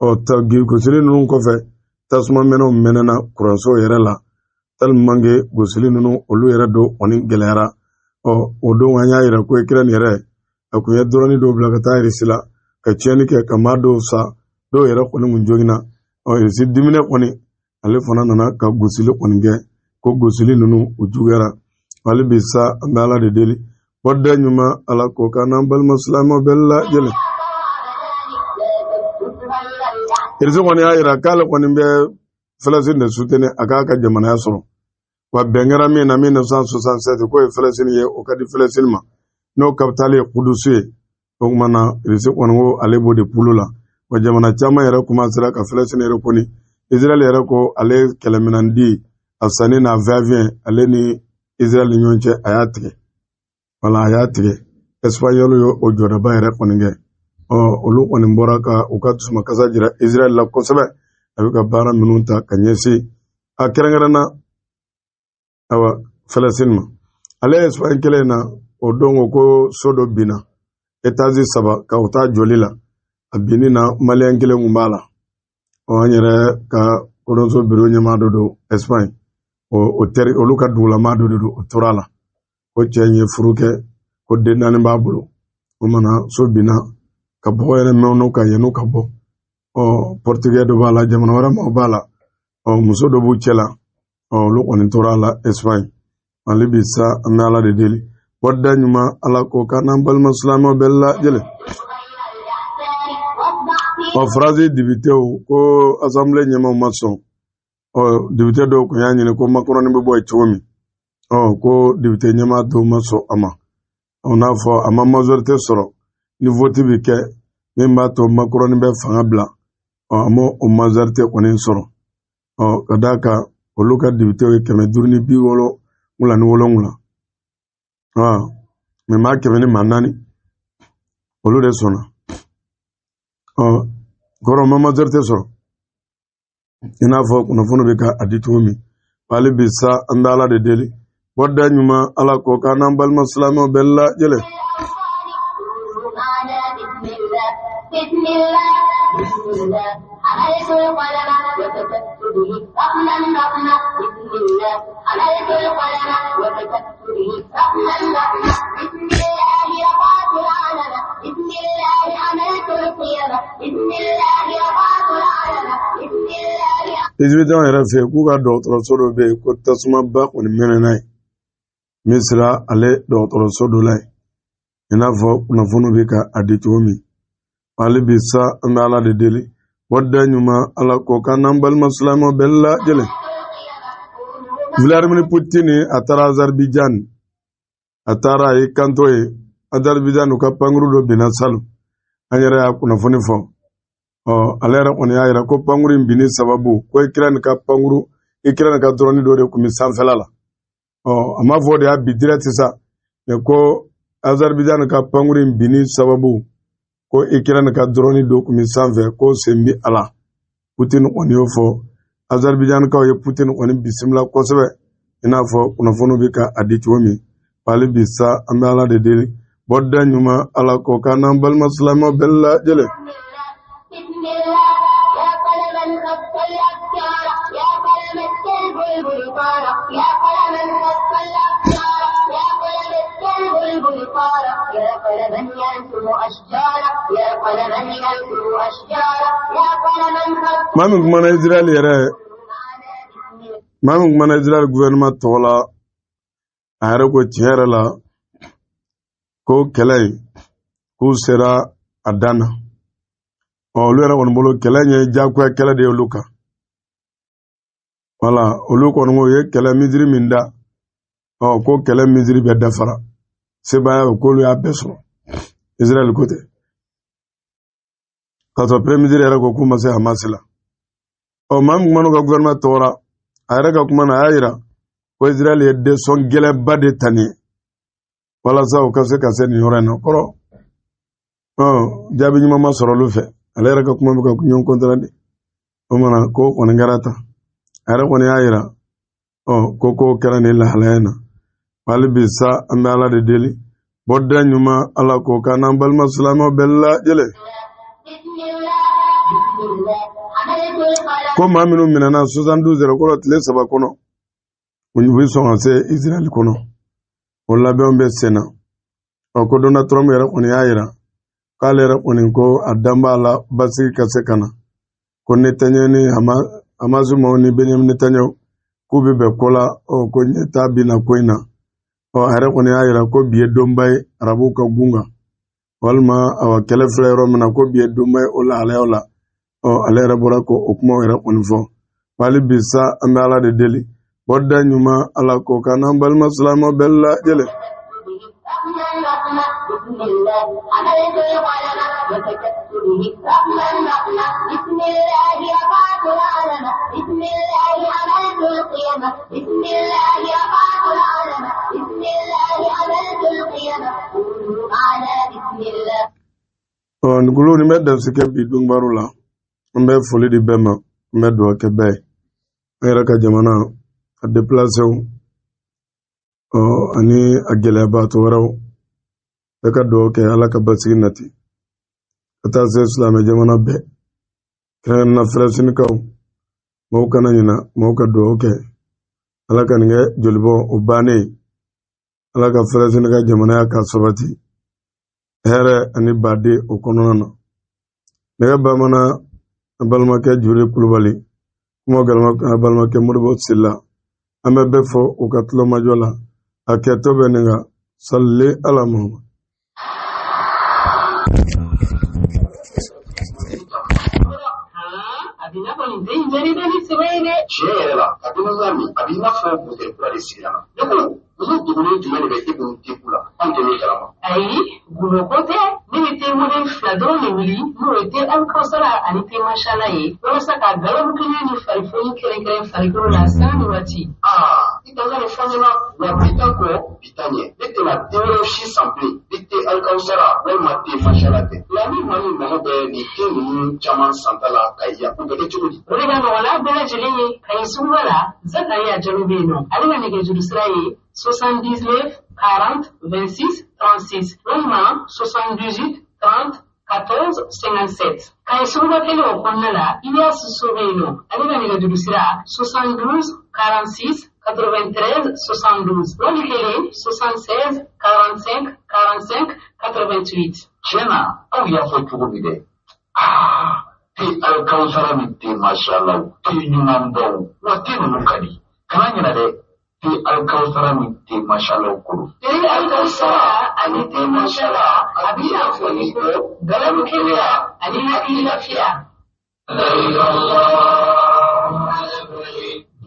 Ɔ, ta gosili ninnu kɔfɛ, tasuma mɛnɛw mɛnɛna kuransow yɛrɛ la, tellement que gosili ninnu olu yɛrɛ dɔw kɔni gɛlɛyara. Ɔ, o don an y'a yira ko Ukraine yɛrɛ, a kun ye drone dɔw bila ka taa Irisi la ka tiɲɛni kɛ, ka maa dɔw sa, dɔw yɛrɛ kɔni kun joginna. Ɔ, Irisi diminɛ kɔni, ale fana nana ka gosili kɔni kɛ, ko gosili ninnu u juguyara. Hali bi sa, an bɛ Ala de deli, bɔda ɲuman, Ala ko k'an n'an balima silamɛw bɛɛ lajɛlen. Irisi kɔni y'a yira k'ale kɔni bɛ Falasini de soutenir a k'a ka jamanaya sɔrɔ. Wa bɛn kɛra min na 1967, k'o ye Falasini ye, o ka di Falasini ma, n'o capitale ye Kudusu ye. O tuma na Irisi kɔni ko ale b'o de pulu la. Wa jamana caman yɛrɛ commencera ka Falasini reconnu. Israël yɛrɛ ko ale kɛlɛminɛn di a sanni n'a va-et-vient ale ni Israël ni ɲɔgɔn cɛ, a y'a tigɛ. Wala a y'a tigɛ. Espagnol ye o jɔdaba yɛrɛ kɔni kɛ. Ɔ olu kɔni bɔra ka u ka dusumakasa jira Israël la kosɛbɛ, a bɛ ka baara minnu ta ka ɲɛsin a kɛrɛnkɛrɛnna awa Falasini ma. Ale ye Espagne kelen na o don ko so dɔ binna étage 3 ka o taa jɔli la, a binni na maliyɛn kelen kun b'a la. Ɔ an yɛrɛ ka kodɔnso biro ɲɛmaa dɔ don Espagne, o teri olu ka dugulamaa dɔ de don, o tora a la. Ko cɛ in ye furu kɛ, ko den 4 b'a bolo. O mana so binna ka bɔgɔ yɛrɛ mɛn n'u ka yan'u ka bɔ. Ɔ portugais dɔ b'a la, jamana wɛrɛ maaw b'a la, ɔ muso dɔ b'u cɛ la. Ɔ olu kɔni tora a la Espagne. Hali bi sa an bɛ Ala de deli, bɔda ɲuman Ala k'o k'an n'an balima silamɛw bɛɛ lajɛlen. Ɔ Faransi depitew ko assemblée ɲɛmaaw ma sɔn. Ɔ depite dɔw kun y'a ɲini ko Macron bɛ bɔ yen cogo min, ɔ ko depite ɲɛmaa dɔw ma sɔn a ma. O n'a fɔ a ma majorité sɔrɔ ni vote bɛ kɛ min b'a to Macron bɛ fanga bila, ɔ a ma o majorité kɔni sɔrɔ. Ɔ ka d'a kan olu ka depitew ye 577, mɛ maa kɛmɛ ni maa naani olu de sɔnna. Ɔ kɔrɔ ma majorité sɔrɔ i n'a fɔ kunnafoni bɛ ka a di cogo min. Hali bi sa an bɛ Ala de deli, bɔda ɲuman Ala k'o k'an n'an balima silamɛw bɛɛ lajɛlen. Egypte yɛrɛ fɛ yen k'u ka dɔgɔtɔrɔso dɔ bɛ yen ko tasumaba kɔni mɛnɛna yen, Misira ale dɔgɔtɔrɔso dɔ la yen, i n'a fɔ kunnafoni bɛ ka a di cogo min. Hali bi sa an bɛ Ala de deli, bɔda ɲuman Ala k'o k'an n'an balima silamɛw bɛɛ lajɛlen. Vladimir Putin a taara Azerbaijan, a taara a y'i kanto yen Azerbaijan u ka pankuru dɔ binna salon, an yɛrɛ y'a kunnafoni fɔ. Ɔ ale yɛrɛ kɔni y'a yira ko pankuru in binni sababu ko Ukraine ka pankuru, Ukraine ka drone dɔ de tun bɛ sanfɛla la. Ɔ a m'a fɔ o de y'a bin direct sa, mɛ ko Azerbaijan ka pankuru in binni sababu ko Ukraine ka drone dɔ tun bɛ sanfɛ, ko sen bɛ a la. Putin kɔni y'o fɔ. Azerbaijankaw ye Putin kɔni bisimila kosɛbɛ, i n'a fɔ kunnafoniw bɛ ka a di cogo min. Hali bi sa an bɛ Ala de deli, bɔda ɲuman Ala k'o k'an n'an balima silamɛw bɛɛ lajɛlen. Maa min kumana Israël yɛrɛ, maa min kumana Israël gouvernement tɔgɔ la, a yɛrɛ ko tiɲɛ yɛrɛ la ko kɛlɛ in k'u sera a dan na. Ɔ olu yɛrɛ kɔni bolo kɛlɛ in ye diyagoya kɛlɛ de ye olu kan. Wala olu kɔni ko u ye kɛlɛ mesure min da, ɔ ko kɛlɛ mesure bɛɛ dafara, sebaaya k'olu y'a bɛɛ sɔrɔ. Israël ko ten, k'a sɔrɔ premier ministre yɛrɛ ko k'u ma se Hamas la. Ɔ maa min kumana u ka gouvernement tɔgɔ la, a yɛrɛ ka kuma na, a y'a yira ko Israël ye décision gɛlɛnba de ta nin ye walasa u ka se ka se nin yɔrɔ in na. Kɔrɔ ɔ jaabi ɲuman ma sɔrɔ olu fɛ. Ale yɛrɛ ka kuma bɛ ka ɲɔgɔn contredire. O mana ko kɔni kɛra tan, a yɛrɛ kɔni y'a yira ɔ ko ko kɛra nin lahalaya in na. Hali bi sa an bɛ Ala de deli, bɔda ɲuman Ala k'o k'an n'an balima silamɛw bɛɛ lajɛlen. Ko maa minnu minɛna 72 heures kɔrɔ, tile 3 kɔnɔ, u bɛ sɔn ka se Israël kɔnɔ, o labɛnw bɛ sen na. Ɔ ko Donald Trump yɛrɛ kɔni y'a yira k'ale yɛrɛ kɔni ko a dan b'a la basigi ka se ka na, ko Netanyahu ni Hamas maaw ni Benjamin Netanyahu k'u bɛ bɛn ko la. Ɔ ko ɲɛtaa bɛ na ko in na. Ɔ a yɛrɛ kɔni y'a yira ko bi ye donba ye arabuw ka gun kan, walima awa kɛlɛ filɛ yɔrɔ min na, ko bi ye donba ye o lahalayaw la. Ɔ ale yɛrɛ bɔra ko o kumaw yɛrɛ kɔni fɔ. Hali bi sa an bɛ Ala de deli, bɔda ɲuman Ala k'o k'an n'an balima silamɛw bɛɛ lajɛlen. Ɔ nin kulu nin bɛ dansi kɛ bi donbaro la. An bɛ foli di bɛɛ ma, an bɛ dugawu kɛ bɛɛ ye. An yɛrɛ ka jamana a déplacéw, ɔ ani a gɛlɛyabaatɔ wɛrɛw, bɛɛ ka dugawu kɛ Ala ka basigi nati ka taa se silamɛ jamana bɛɛ, kɛrɛnkɛrɛnnenya Falastinikaw. Maaw kana ɲina, maaw ka dugawu kɛ Ala ka nin kɛ jolibɔ o bannen ye. Ala ka Falasini ka jamanaya ka sabati hɛrɛ ani baden o kɔnɔna na. Nɛgɛ bamanan, an balimakɛ Jure Kulubali, kuma galama, an balimakɛ Modibo Sila, an bɛ bɛɛ fɔ u ka tulomajɔ la. A kɛtɔ bɛ nin kan salli ala Muhammad.
A b'i n'a fɔ nin den in diyara dɛ ni sɛbɛ ye dɛ.
Tiɲɛ yɛrɛ la, a bɛ ɲa min, a b'i n'a fɔ buteli kura de sigira na. Ne ko, muso dogolen jumɛn de bɛ e bolo teku la, anw tɛ min kalama?
Ayi, gundo ko tɛ. Ne bɛ te modèle fila dɔrɔn de wuli, n'o ye te Alikawusara ani te Masala ye, walasa ka galabu kɛnɛya ni farifoni kɛrɛnkɛrɛn farikolo la sanga ni waati.
Aa, i ka nin fɔ ɲɛna wa, bi ta kɔ bi ta ɲɛ, ne tɛna te wɛrɛ si san bilen ni te Alikawusara walima te Masala tɛ. Nka ni maa min mago bɛ nin te ninnu caman santa la ka yan, o bɛ kɛ cogo di?
O de ka nɔgɔn n'a bɛɛ lajɛlen ye. Kayi suguba la, Zakariya Jalo bɛ yen nɔ. Ale ka nɛgɛjuru sira ye 79 40 26 36 walima 78 30 14 57. Kayi suguba kelen o kɔnɔna la, Ilias So bɛ yen nɔ. Ale ka nɛgɛjuru sira 72 46 93 72 wali kelen 76 45 45 88.
Tiɲɛ na, aw y'a fɔ cogo min dɛ, aa, te Alikawusara ni te Masala, te ɲumanbaw wa, te ninnu ka di. Kana ɲinɛ dɛ, te Alikawusara ni te Masala kolo.
Te Alikawusara ani te Masala, a b'i n'a fɔ ni ko galabu kɛnɛya ani hakili lafiya.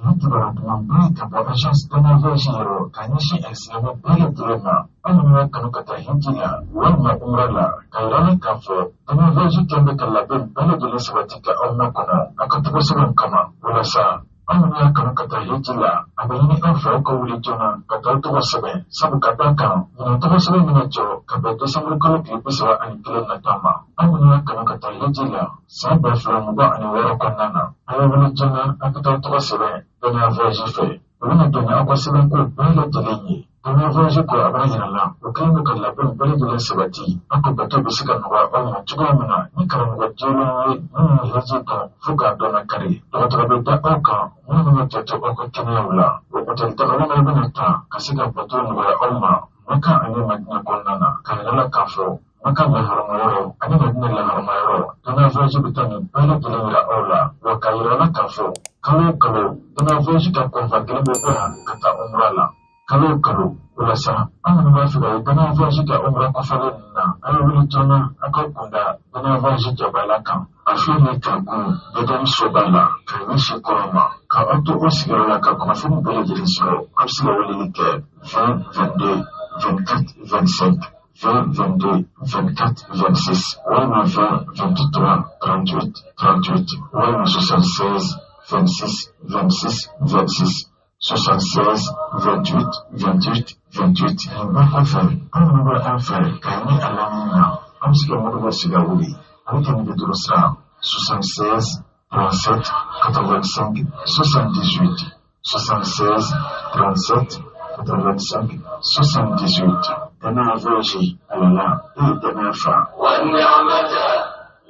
Nin kibaruya dumanba ye ka bɔ Agence Dana Voyage yɔrɔ ka ɲɛsin alisilamɛ bɛɛ lajɛlen ma, aw minnu y'a kanu ka taa hiji la walima umra la, ka yira la k'a fɔ Dana Voyage kɛn bɛ ka labɛn bɛɛ lajɛlen sabati ka aw makɔnɔ aw ka tɔgɔ sɛbɛnw kama. Walasa aw minnu y'a kanu ka taa hiji la, a bɛ ɲini aw fɛ aw ka wuli joona ka taa aw tɔgɔ sɛbɛn, sabu ka d'a kan ɲinan tɔgɔ sɛbɛn bɛna jɔ ka bɛn desanburu kalo tile 31 nata ma. Aw minnu y'a kanu ka taa hiji la san 2026 kɔnɔna na, a ye wuli joona aw ka taa tɔgɔ sɛbɛn Dana Voyage fɛ. U bɛna dɛmɛ aw ka sɛbɛnko bɛɛ lajɛlen ye. Dana Voyage ko a b'a yira la u kɛlen don ka labɛn bɛɛ lajɛlen sabati aw ka bato bɛ se ka nɔgɔya aw ma cogoya min na ni karamɔgɔ jɛlenw ye minnu ye hiji dɔn fo k'a dɔn na kari. Dɔgɔtɔrɔ bɛ da aw kan minnu bɛna janto aw ka kɛnɛyaw la, wa hôtel tagala bɛna ta ka se ka bato nɔgɔya aw ma Maka ani Madina kɔnɔna na. Ka yira la k'a fɔ Maka laharama yɔrɔ ani Madina laharama yɔrɔ, Dana Voyage bɛ taa nin bɛɛ lajɛlen yira aw la. Wa k'a yira la k'a fɔ kalo o kalo, Dana Voyage ka kɔnfa kelen bɛ bɔ yan ka taa umra la kalo o kalo. O la sa, aw minnu b'a fɛ ka ye Dana Voyage ka umra kɔfɛlen ninnu na, a ye wuli joona aw ka kunda Dana Voyage jabala kan. A filɛ nin ye Kago Bɛdɛmu soba la ka ɲɛsin kɔrɔn ma. Ka aw to aw sigiyɔrɔ la ka kunnafoni bɛɛ lajɛlen sɔrɔ, aw bɛ se ka weleli kɛ 20 22 24 25, 20 22 24 26 walima 20 23 38 38 walima 76 26 26 26, 76 28 28 28. Nin bɛɛ kɔfɛ, aw minnu bɛ an fɛ ka ɲini a lamini na, an bɛ se ka Modibo Siga wele. Ale ka nɛgɛjuru sira 76 37 85 78, 76 37 85 78. Dana Voyage, alala e ye danaya fa.
والنعمة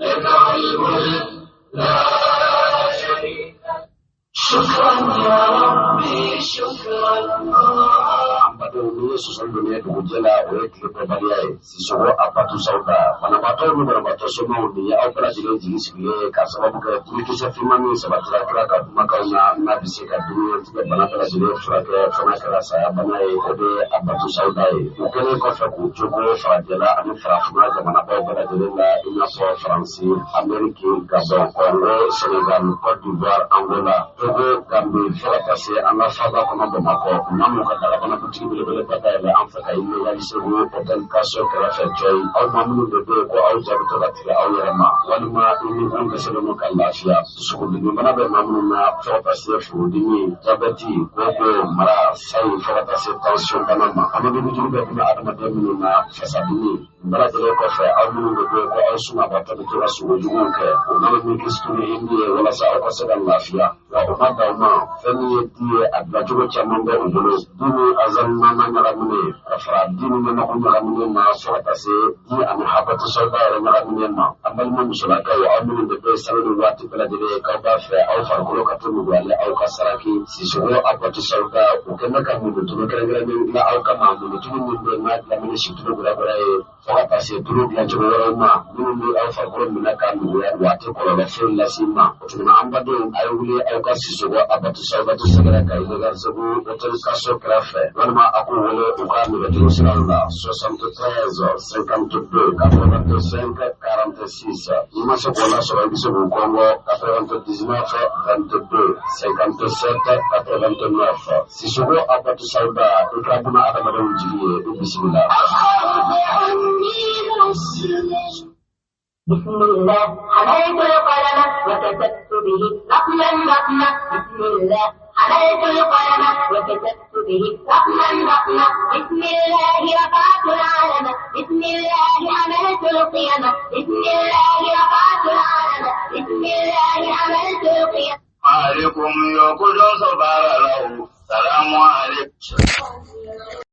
لك والملك لا شريك. شكرا يا ربي، شكرا.
An badenw, ni ye sɔsɔli don ye dugujɛ la, o ye tile bɔbaliya ye. Sisɔgɔ a batu sawuda, banabaatɔ ni banabaatɔ somaw, nin ye aw bɛɛ lajɛlen jigi sigilen ye, k'a sababu kɛ turukisɛ finman min sabatira kira ka kumakanw na, n'a bɛ se ka dumunitigɛ bana bɛɛ lajɛlen furakɛ, fo n'a kɛra saya bana ye, o de ye a batu sawuda ye. O kɛlen kɔfɛ k'u cogo farajɛla ani farafinna jamanabaw bɛɛ lajɛlen la, i n'a fɔ Faransi, Ameriki, Gabɔn, Kɔngo, Senegal, Cote d'Ivoire, Angola, Togo, Gambi, fo ka taa se an ka faaba kɔnɔ Bamakɔ, maa minnu ka dagabana butigi belebele. belebeleba dayɛlɛ an fɛ Kayi Illégal Segu hôtel Kaso kɛrɛfɛ cɔyi. Aw maa minnu de bɛ yen ko aw ja bɛ to ka tigɛ aw yɛrɛ ma walima i ni kun dɛsɛlen don ka lafiya, dusukundimi bana bɛ maa minnu na, fo ka taa se furudimi, jabɛti, koko, mara, sayi, fo ka taa se tension bana ma, kɔnɔdimi jugu bɛ buna adamaden minnu na, fasadimi, nin bɛɛ lajɛlen kɔfɛ, aw minnu de bɛ yen ko aw sunaabatɔ bɛ to ka sogo juguw kɛ, o nana ni kisitulu hindi ye walasa aw ka se ka lafiya. Wa o ma dan o ma, fɛn min ye di ye, a dilancogo caman bɛ u bolo, di ni azalima ɲagaminen ka fara di ni nɔnɔko ɲagaminen ma, fo ka taa se di ani habatu sawuda yɛrɛ ɲagaminen ma. An balima musolakaw, aw minnu de bɛ sanga ni waati bɛɛ lajɛlen k'aw b'a fɛ aw farikolo ka to nuguyalen, aw ka saraki Sisoko habatu sawuda, u kɛlen bɛ ka mundutulu kɛrɛnkɛrɛnnen dilan aw kama, mundutulu min bɛ n'a dilanni ni situlu gɛrɛgɛrɛ ye, fo ka taa se tulu dilancogo wɛrɛw ma minnu bɛ aw farikolo minɛ ka nuguya, wa a tɛ kɔlɔlɔ foyi lase ma. O tuma an badenw, a ye wuli aw ka Sisoko habatu sawudatu sɛgɛrɛ Kayi Illégal Segu hôtel Kaso kɛrɛfɛ, walima a k'u wele u ka nɛgɛjuru siraw la 73 52 85 46. N'i ma se k'o lasɔrɔ, i bɛ se k'u kɔngɔ 99 22 57 89. Sisoko habatu sawuda, i ka buna adamadenw jigi ye, i bisimila.
بسم الله حملت القلم وكتبت به رقما رقما بسم الله حملت القلم وكتبت به رقما رقما بسم الله رفعت العلم بسم الله حملت القيم بسم الله رفعت العلم بسم الله حملت القيم
عليكم يا كل صبر له سلام عليكم.